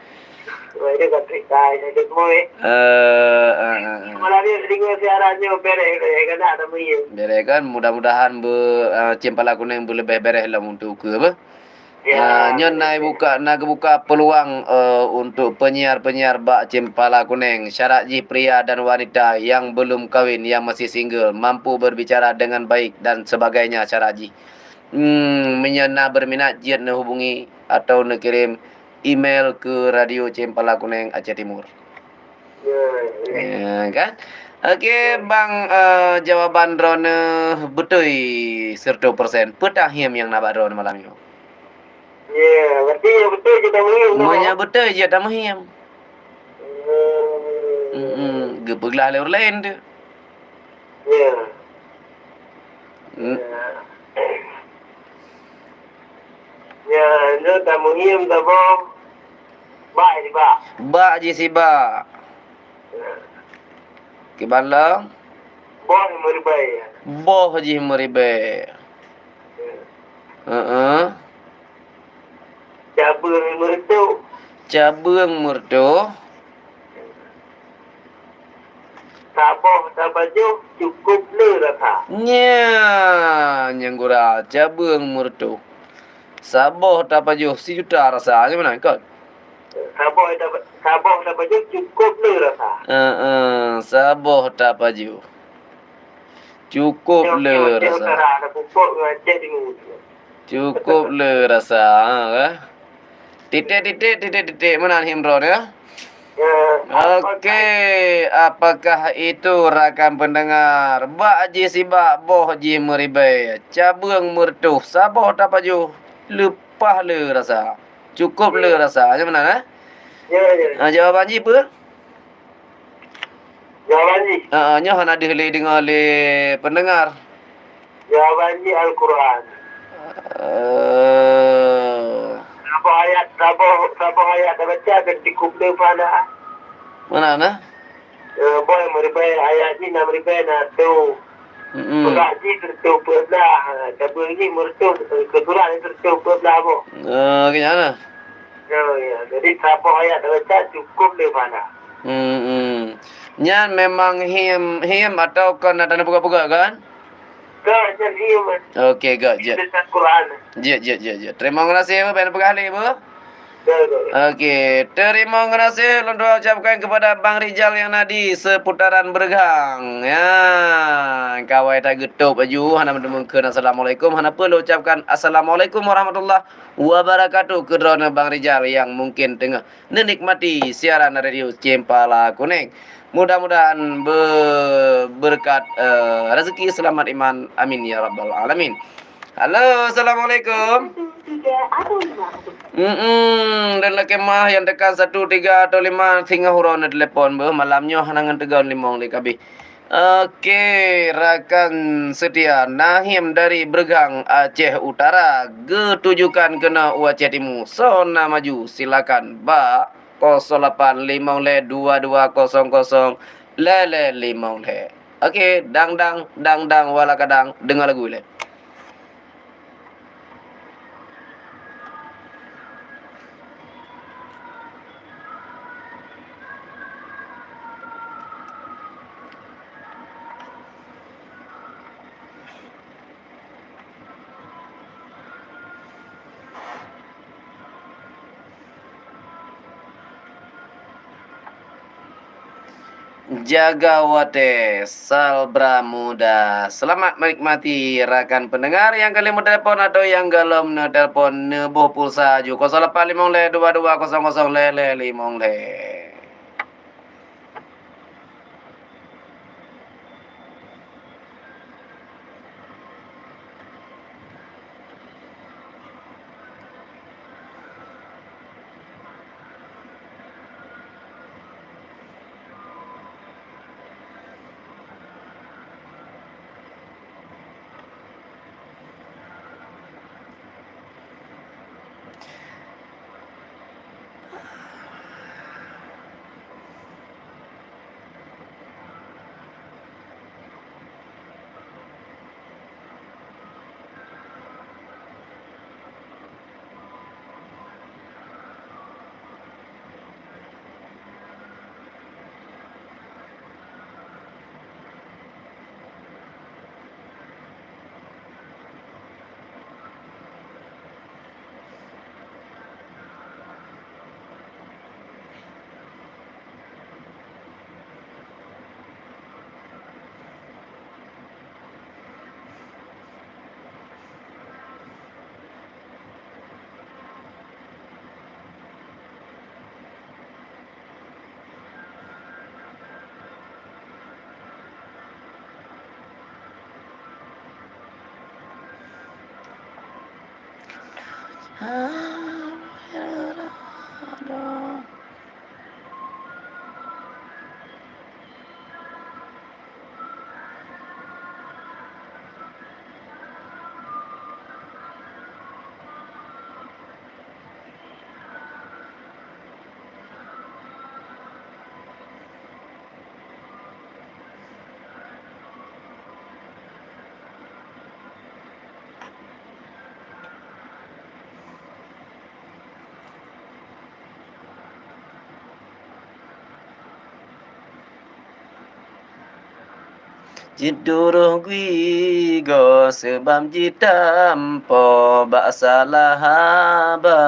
Wah, itu kan cerita, itu semua, eh. Eh, eh, eh, eh. Malam ni, deungoe siaran nyoe bereh, bereh, kan ada meriah. Bereh kan, mudah-mudahan be, eh, Cempala Kuneng beuleubeh bereh lom untuk ke, apa? Ya, ah, nyoe na betul. Buka, na geubuka peluang, eh, untuk penyiar-penyiar bak Cempala Kuneng. Syarat jih pria dan wanita yang belum kawin, yang masih single, mampu berbicara dengan baik dan sebagainya syarat jih. Hmm, meunyoe na berminat, jeuet neuhubungi atau neukirim email ke Radio Cempala Kuneng Aceh Timur. Ya, ya. Ya, kan? Oke, Bang, eh, jawaban droeneuh beutôi seratus persen. Peue tahiem nyang na bak droeneuh malam nyoe? Ya, berarti nyang beutôi jeuet tameuhiem, kan? Meunyoe beutôi jeuet tameuhiem. Hmm. Mm-mm. Geupeuglah lé ureueng laén tu. Ya. Hmm. Ya. Ya, nyoe tameuhiem saboh. Bak jih sibak. Bak jih sibak. Ya. Kiban lom? Boh jih meuribèe. Boh jih meuribèe. Ya. Heeh. Cabeueng meureutoh. Cabeueng meureutoh. Saboh tapajoh cukôp le rasa. Nya, nyang gura, cabeueng meureutoh. Saboh tapajoh sijuta rasa, nyan meunan kon? Saboh tapa-, saboh tapajoh cukôp le rasa. Heeh, saboh tapajoh. Cukôp le rasa. Cukôp le rasa, ha, kan? Titik-titik, titik-titik, meunan hiem droeneuh, ya? Ya, oke, apakah itu rakan pendengar? Bak jih sibak, boh jih meuribèe, cabeueng meureutoh, saboh tapajoh, leupah le rasa. Cukôp le rasa, nyan meunan, eh? Ya, ya. Ah, jawaban jih peue? Jawaban jih. Ah, nyoe hana deuh lé deungoe lé pendengar. Jawaban jih Al-Quran. Eh. Saboh ayat, saboh, saboh ayat tabaca dan cukôp le pahala. Meunan, eh? Eh, boh meuribèe ayat jih, na meuribèe na tu. Mm-mm. Peugah jih sireutoh peuet blah, ha, cabeueng jih meureutoh, keu surat jih sireutoh peuet blah boh. Eh, keu nyan lah. Ya, ya. Jadi, saboh ayat tabaca cukôp le pahala. Mm-mm. Nyan memang hiem, hiem atau kon na taneuk peugah-peugah kan? Ka, nyan hiem. Oke, ka, jeuet. Tulisan Quran. Jeuet, jeuet, jeuet, jeuet. Teurimong gaséh, Bu, bèk neupeugah lé, Bu. Oke, teurimong gaséh lôn dua ucapkan kepada Bang Rijal nyang na di seputaran Beureugang. Ya, kawai tageutôp laju, hana meudeungoe kheun assalamualaikum, hana peue lôn ucapkan assalamualaikum warahmatullahi wabarakatuh keu droeneuh Bang Rijal nyang mungken teungoh neunikmati siaran Radio Cempala Kuneng. Mudah-mudahan be-, beureukat, eh, rezeki, seulamat iman. Amin ya rabbal alamin. Halo, assalamualaikum. Mm-mm, dan lakée meu'ah nyang tekan satu tiga atau lima singoh uroe neutelepon beuh, malam nyoe hana ngon teugon limong lé kabeh. Oke, rakan setia, na hiem dari Beureugang, Aceh Utara, geutujukan keunoe u Aceh Timu. Soe na maju, silakan bak kosong lapan limong lhèe dua dua kosong kosong lhèe lhèe limong lhèe. Oke, dang dang, dang dang, wala kadang, deungoe lagu ilèe. Jaga watèe, Salbra Muda. Selamat menikmati, rakan pendengar nyang ka lheuh meutelepon atau nyang golom neutelepon, neuboh pulsa ju kosong lapan limong lhèe dua dua kosong kosong lhèe lhèe limong lhèe. Jituroh gui goe seubab jitampo bak salah haba.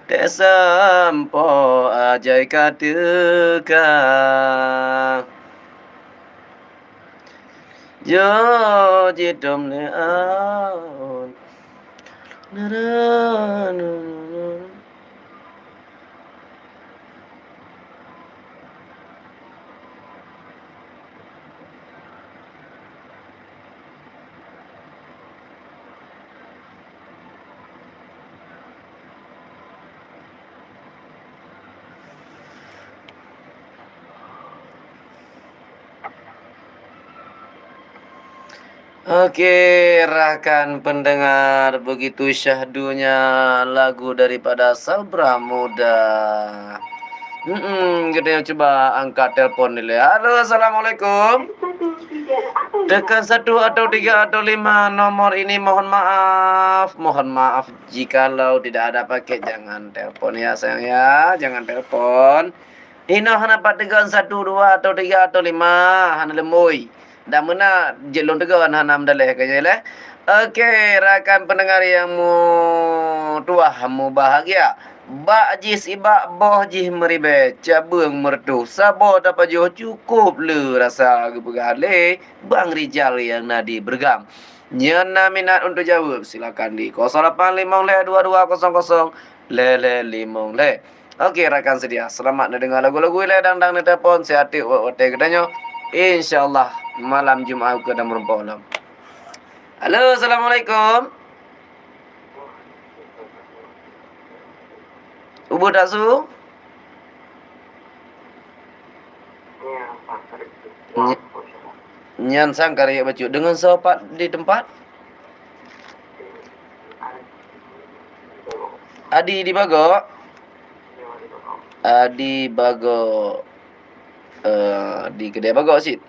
Teusampoe ajai ka teuka. Jok jitom lé aun. Oke, rakan pendengar, begitu syahdunya lagu daripada Sabra Muda. Hmm, kita cuba angkat telepon dulu. Halo, assalamualaikum. Tekan satu atau tiga atau lima nomor ini, mohon maaf. Mohon maaf jikalau tidak ada paket, jangan telepon ya sayang ya, jangan telepon. Inoe hana pat tegon satu, dua atau tiga atau lima, hana leumboi. Dan meunan jeuet lôn tegon hana meudaleh keu jih lé. Oke, rakan pendengar yang mu-, tuah mubahagia. Bak jih sibak, boh jih meuribée, cabeueng meureutoh, saboh tapajoh cukôp le rasa geupeugah lé Bang Rijal nyang na di Beureugang. Nyan na minat untuk jaweueb, silakan di kosong lapan limong lhée dua dua kosong kosong lhée lhée limong lhée. Oke, rakan setia, selamat neudeungoe lagu-lagu ilée dang-dang neutelepon siat teuk watée geutanyoe. Insya Allah, malam Jumat ukeue dan meureumpok lom. Halo, assalamualaikum. Ubu taksu? Ny-, nyan sang ka rayeuk bacut. Deungon soe pat di teumpat? Adi di Bagok? Adi Bagok. Eh, di keudè Bagok cit.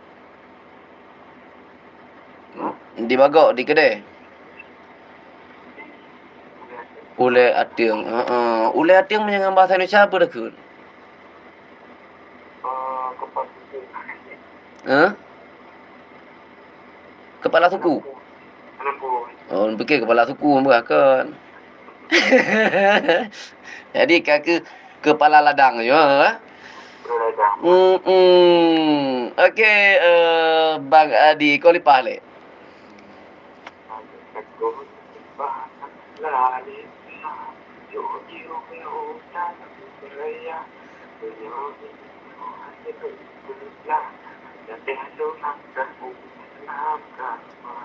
Di Bagok, di keudè. Ulèe ateueng, heeh. Ulèe ateueng meunyoe ngon bahasa Indonesia apa takheun? Hah? Kepala suku? Oh, pikir kepala suku, bukan. Jadi, ka keu kepala ladang nyoe, eh? Mm-mm. Oke, eh, Bang Adi, kau lipah lé.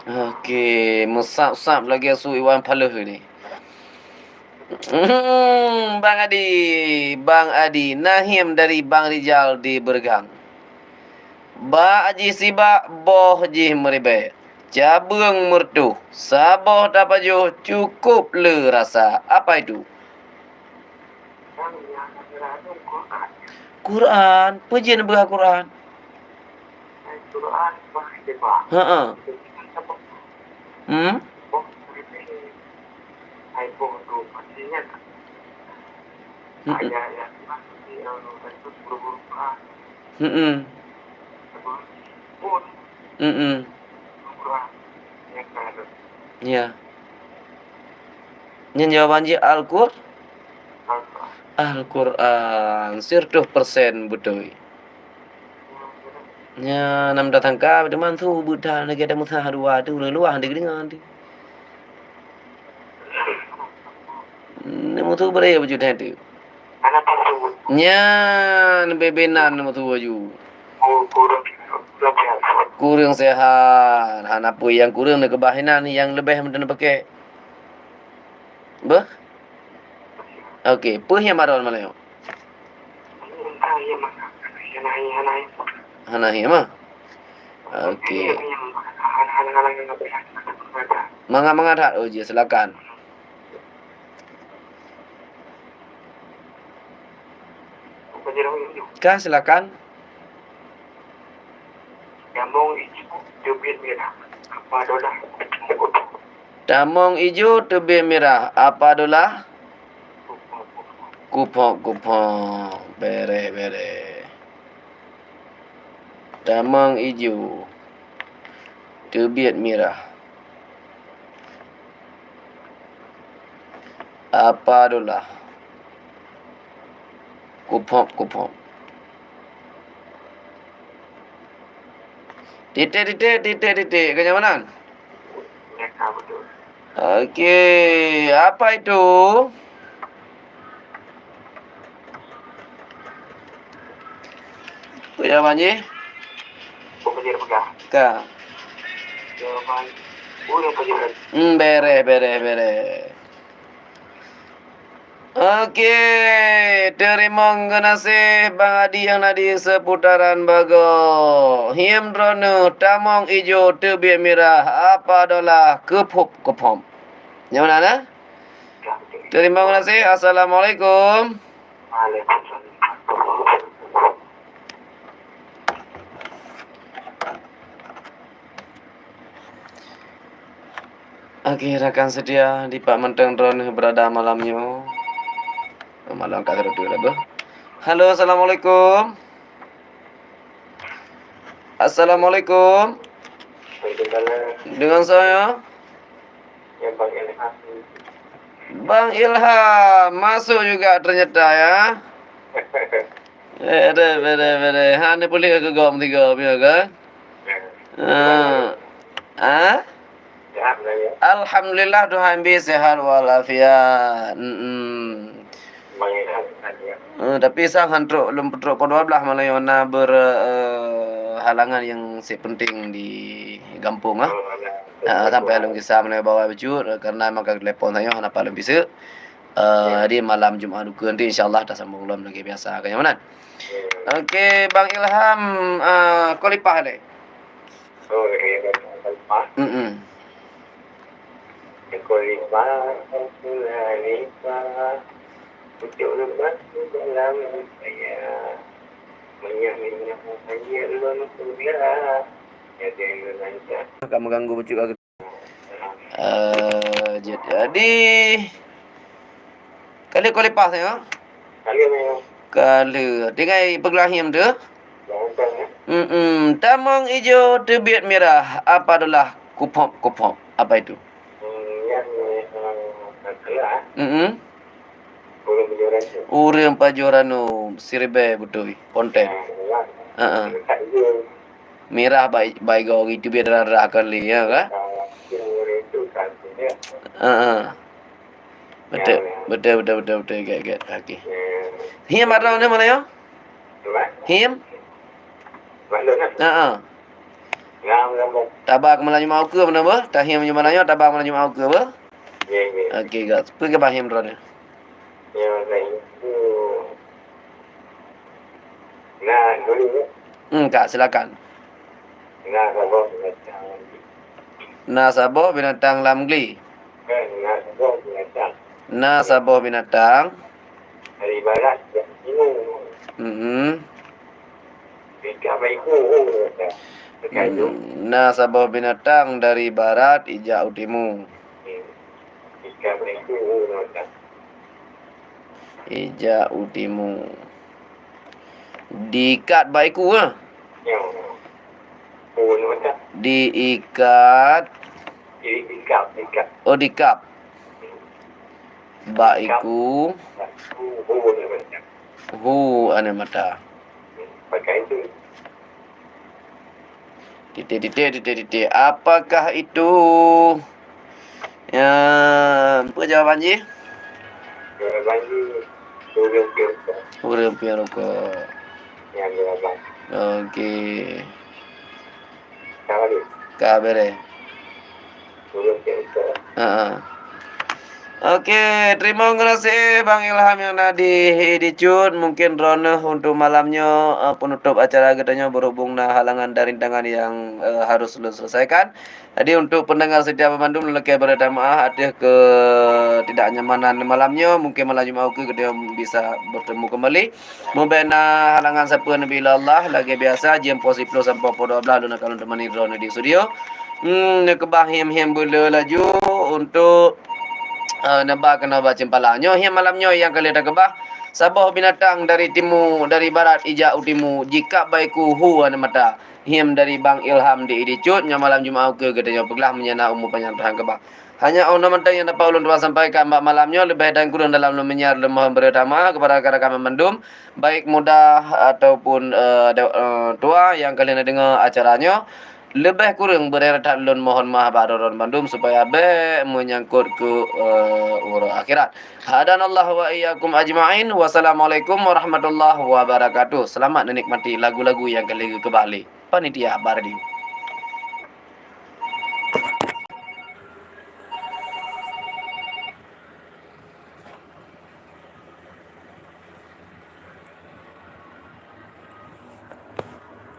Oke, meusab-sab lagèe su Iwan Fals ni. Hmm, Bang Adi, Bang Adi, Nahim dari Bang Rijal di Beureugang. Bak jih sibak, boh jih meuribèe. cabeueng meureutoh, saboh tapajoh cukôp le rasa. Apa itu? Quran. Peue jeuet neupeugah Quran? Heeh. Hmm? Mm-mm. Mm-mm. Mm-mm. Ya. Nyan jawaban jih Al-Qur-, Al-Qur'an. Siratoh persen beutôi. Nyan na meudatang ka teuma su beuthat lagèe ada Musa dua tu, ureueng luwa hana geudeungoe tu. Neumeusu beuraya baju teuh tu. Nyan bebe nan neumeusu baju. Kureueng sehat. Hana peue nyang kureueng neukeubah inan nyang leubeh meuteun neupakè. Beuh? Oke, peue nyang baron malam nyoe? Hana hi mah. Oke. Mangat-mangat that. Oh, jih, silakan. Ka, silakan. Tamong ijo teubiet mirah, apa dolah? Tamong ijo teubiet mirah, apa dolah? Kuphok-kuphok. Bereh, bereh. Tamong ijo teubiet mirah, apa dolah? Kuphok-kuphok. Titik, titik, titik, titik. Ka nyan meunan? Oke, apa itu? Peue jawaban jih? Ka. Hmm, bereh, bereh, bereh. Oke, teurimong geunaséh Bang Adi nyang na di seputaran Bagoe. Hiem droeneuh tamong ijo teubiet mirah, apa dolah kuphop-kuphop. Nyoe na, na? Teurimong geunaséh. Assalamualaikum. Oke, rakan setia, dipat mantong droeneuh beurada malam nyoe. Oh, malam ka keudua lah, beuh. Halo, assalamualaikum. Assalamualaikum. Waalaikumsalam. Dengan saya? Ya, Bang Ilham. Bang Ilham, masuk juga ternyata, ya. Bere, bere, bere. Han neupuléh keu gob tiga, ya kan? Ha. Ha? Sehat lah, ya. Alhamdulillah, Tuhan bri sehat walafiat. Mm-mm. Bang Ilham, sehat, ya. Eh, tapi sang han trok, lom trok pukul dua belas malam nyoe na ber-, eh, halangan nyang si penting di gampông, ah. Oh, ada. Ah, sampai lom kisah malam bawah bacut, eh, karena maka telepon saya hana paleng bisa. Eh, ya. Di malam Jumat dukun tu, insya Allah, tasambung lom lagi biasa, kan, ya, Manan? Ya. Oke, Bang Ilham, eh, Khalifah deh. Oh, ya, ya, Khalifah. Mm-mm. Khalifah, Khalifah. Pucuk lebat di dalam saya. Minyak-minyak saya lon kuliah. Jadi lancar. Akan mengganggu pucuk. Eh, jadi, ka lheueh Khalifah saya. Ka lheueh, ya. Ka lheueh. Tinggai peugah him tu. Jangan, ya. Mm-mm. Tamong ijo teubiet mirah, apa dolah kuphop-kuphop. Apa itu? Hmm, yang, eh, eh, Mm-mm. Ureueng pajoh ranub, siribèe beutôi, ponten. Heeh. Mirah bai, bai goe gitu biar darah-darah kali, ya kan? Heeh. Betul, betul, betul, betul, betul, gèt, gèt, kaki. Him ada ni mana ya? Him? Heeh. Taba keu malam Jumat ukeue mana bah? Tahim Jumat nyoe taba keu malam Jumat ukeue bah? Okey, gak. Peue keu bah him droeneuh? Ya, baik. Nah, dulu, ya. Hmm, Kak, silakan. Nah, kalau macam, Na saboh binatang lam gli. Kan, na saboh binatang. Na saboh binatang. Dari barat ke timur. Mm-mm. Tiga baikor, oh, kata. Terkajut. Hmm, na saboh binatang dari barat ijak u timu. Hmm. Tiga baikor, oh, kata. Ijak u timu. Diikat bak iku, ha? Ya. Oh, kata. Diikat. Diikat, ikat. Oh, diikat. Bak iku. Hu, hu, hu, aneuk mata. Hu, aneuk mata. Pakai itu. Titik, titik, titik, titik. Apakah itu? Ya, apa jawaban jih? Jawaban jih, ureueng piep rukok. Ureueng piep rukok. Ya, jawaban. Okey. Ka habis. Ka beres. Belum cerita. Ha, ha. Oke, terima kasih Bang Ilham yang na di, di Cut. Mungkin droeneuh untuk malam nyoe, eh, penutup acara geutanyoe, berhubung na halangan dan rintangan yang, eh, harus ulôn selesaikan. Jadi untuk pendengar setia bandum, lôn lakée beureutamaah ateueh ketidaknyamanan malam nyoe. Mungkin malam Jumat ukeue geutanyoe bisa bertemu kembali. Mubena halangan sapeue neubi lé Allah, lagée biasa, jeuem poh siploh sampoe poh dua blaih lôn akan lôn teumani droeneuh di studio. Hmm, neukeubah hiém-hiém beuleu laju untuk, eh, neuba keunoe bak ceumpala. Nyoe hiém malam nyoe nyang ka lheueh takeubah. Saboh binatang dari timu, dari barat ijak u timu, jikab bak iku hu aneuk mata. Hiém dari Bang Ilham di Idi Cut, nyoe malam Jumat ukeue geutanyoe peuglah meunyo na umu panyang Tuhan keubah. Hanya 'oh noe mantong nyang dapat ulôn tuan sampaikan bak malam nyoe, leubeh dan kureueng dalam lôn meunyiar lôn mohon beureutamaah kepada rakan-rakan bandum, baik muda ataupun, eh, de-, eh, tua nyang ka lheueh neudeungoe acara nyoe. Leubeh kureueng beureuthat lôn mohon maaf bak droeneuh bandum supaya bék meunyangkot keu, eh, uroe akhirat. Hadanallahu wa iyyakum ajma'in. Wassalamualaikum warahmatullahi wabarakatuh. Selamat menikmati lagu-lagu nyang ka lheueh geukeubah lé panitia Bardi.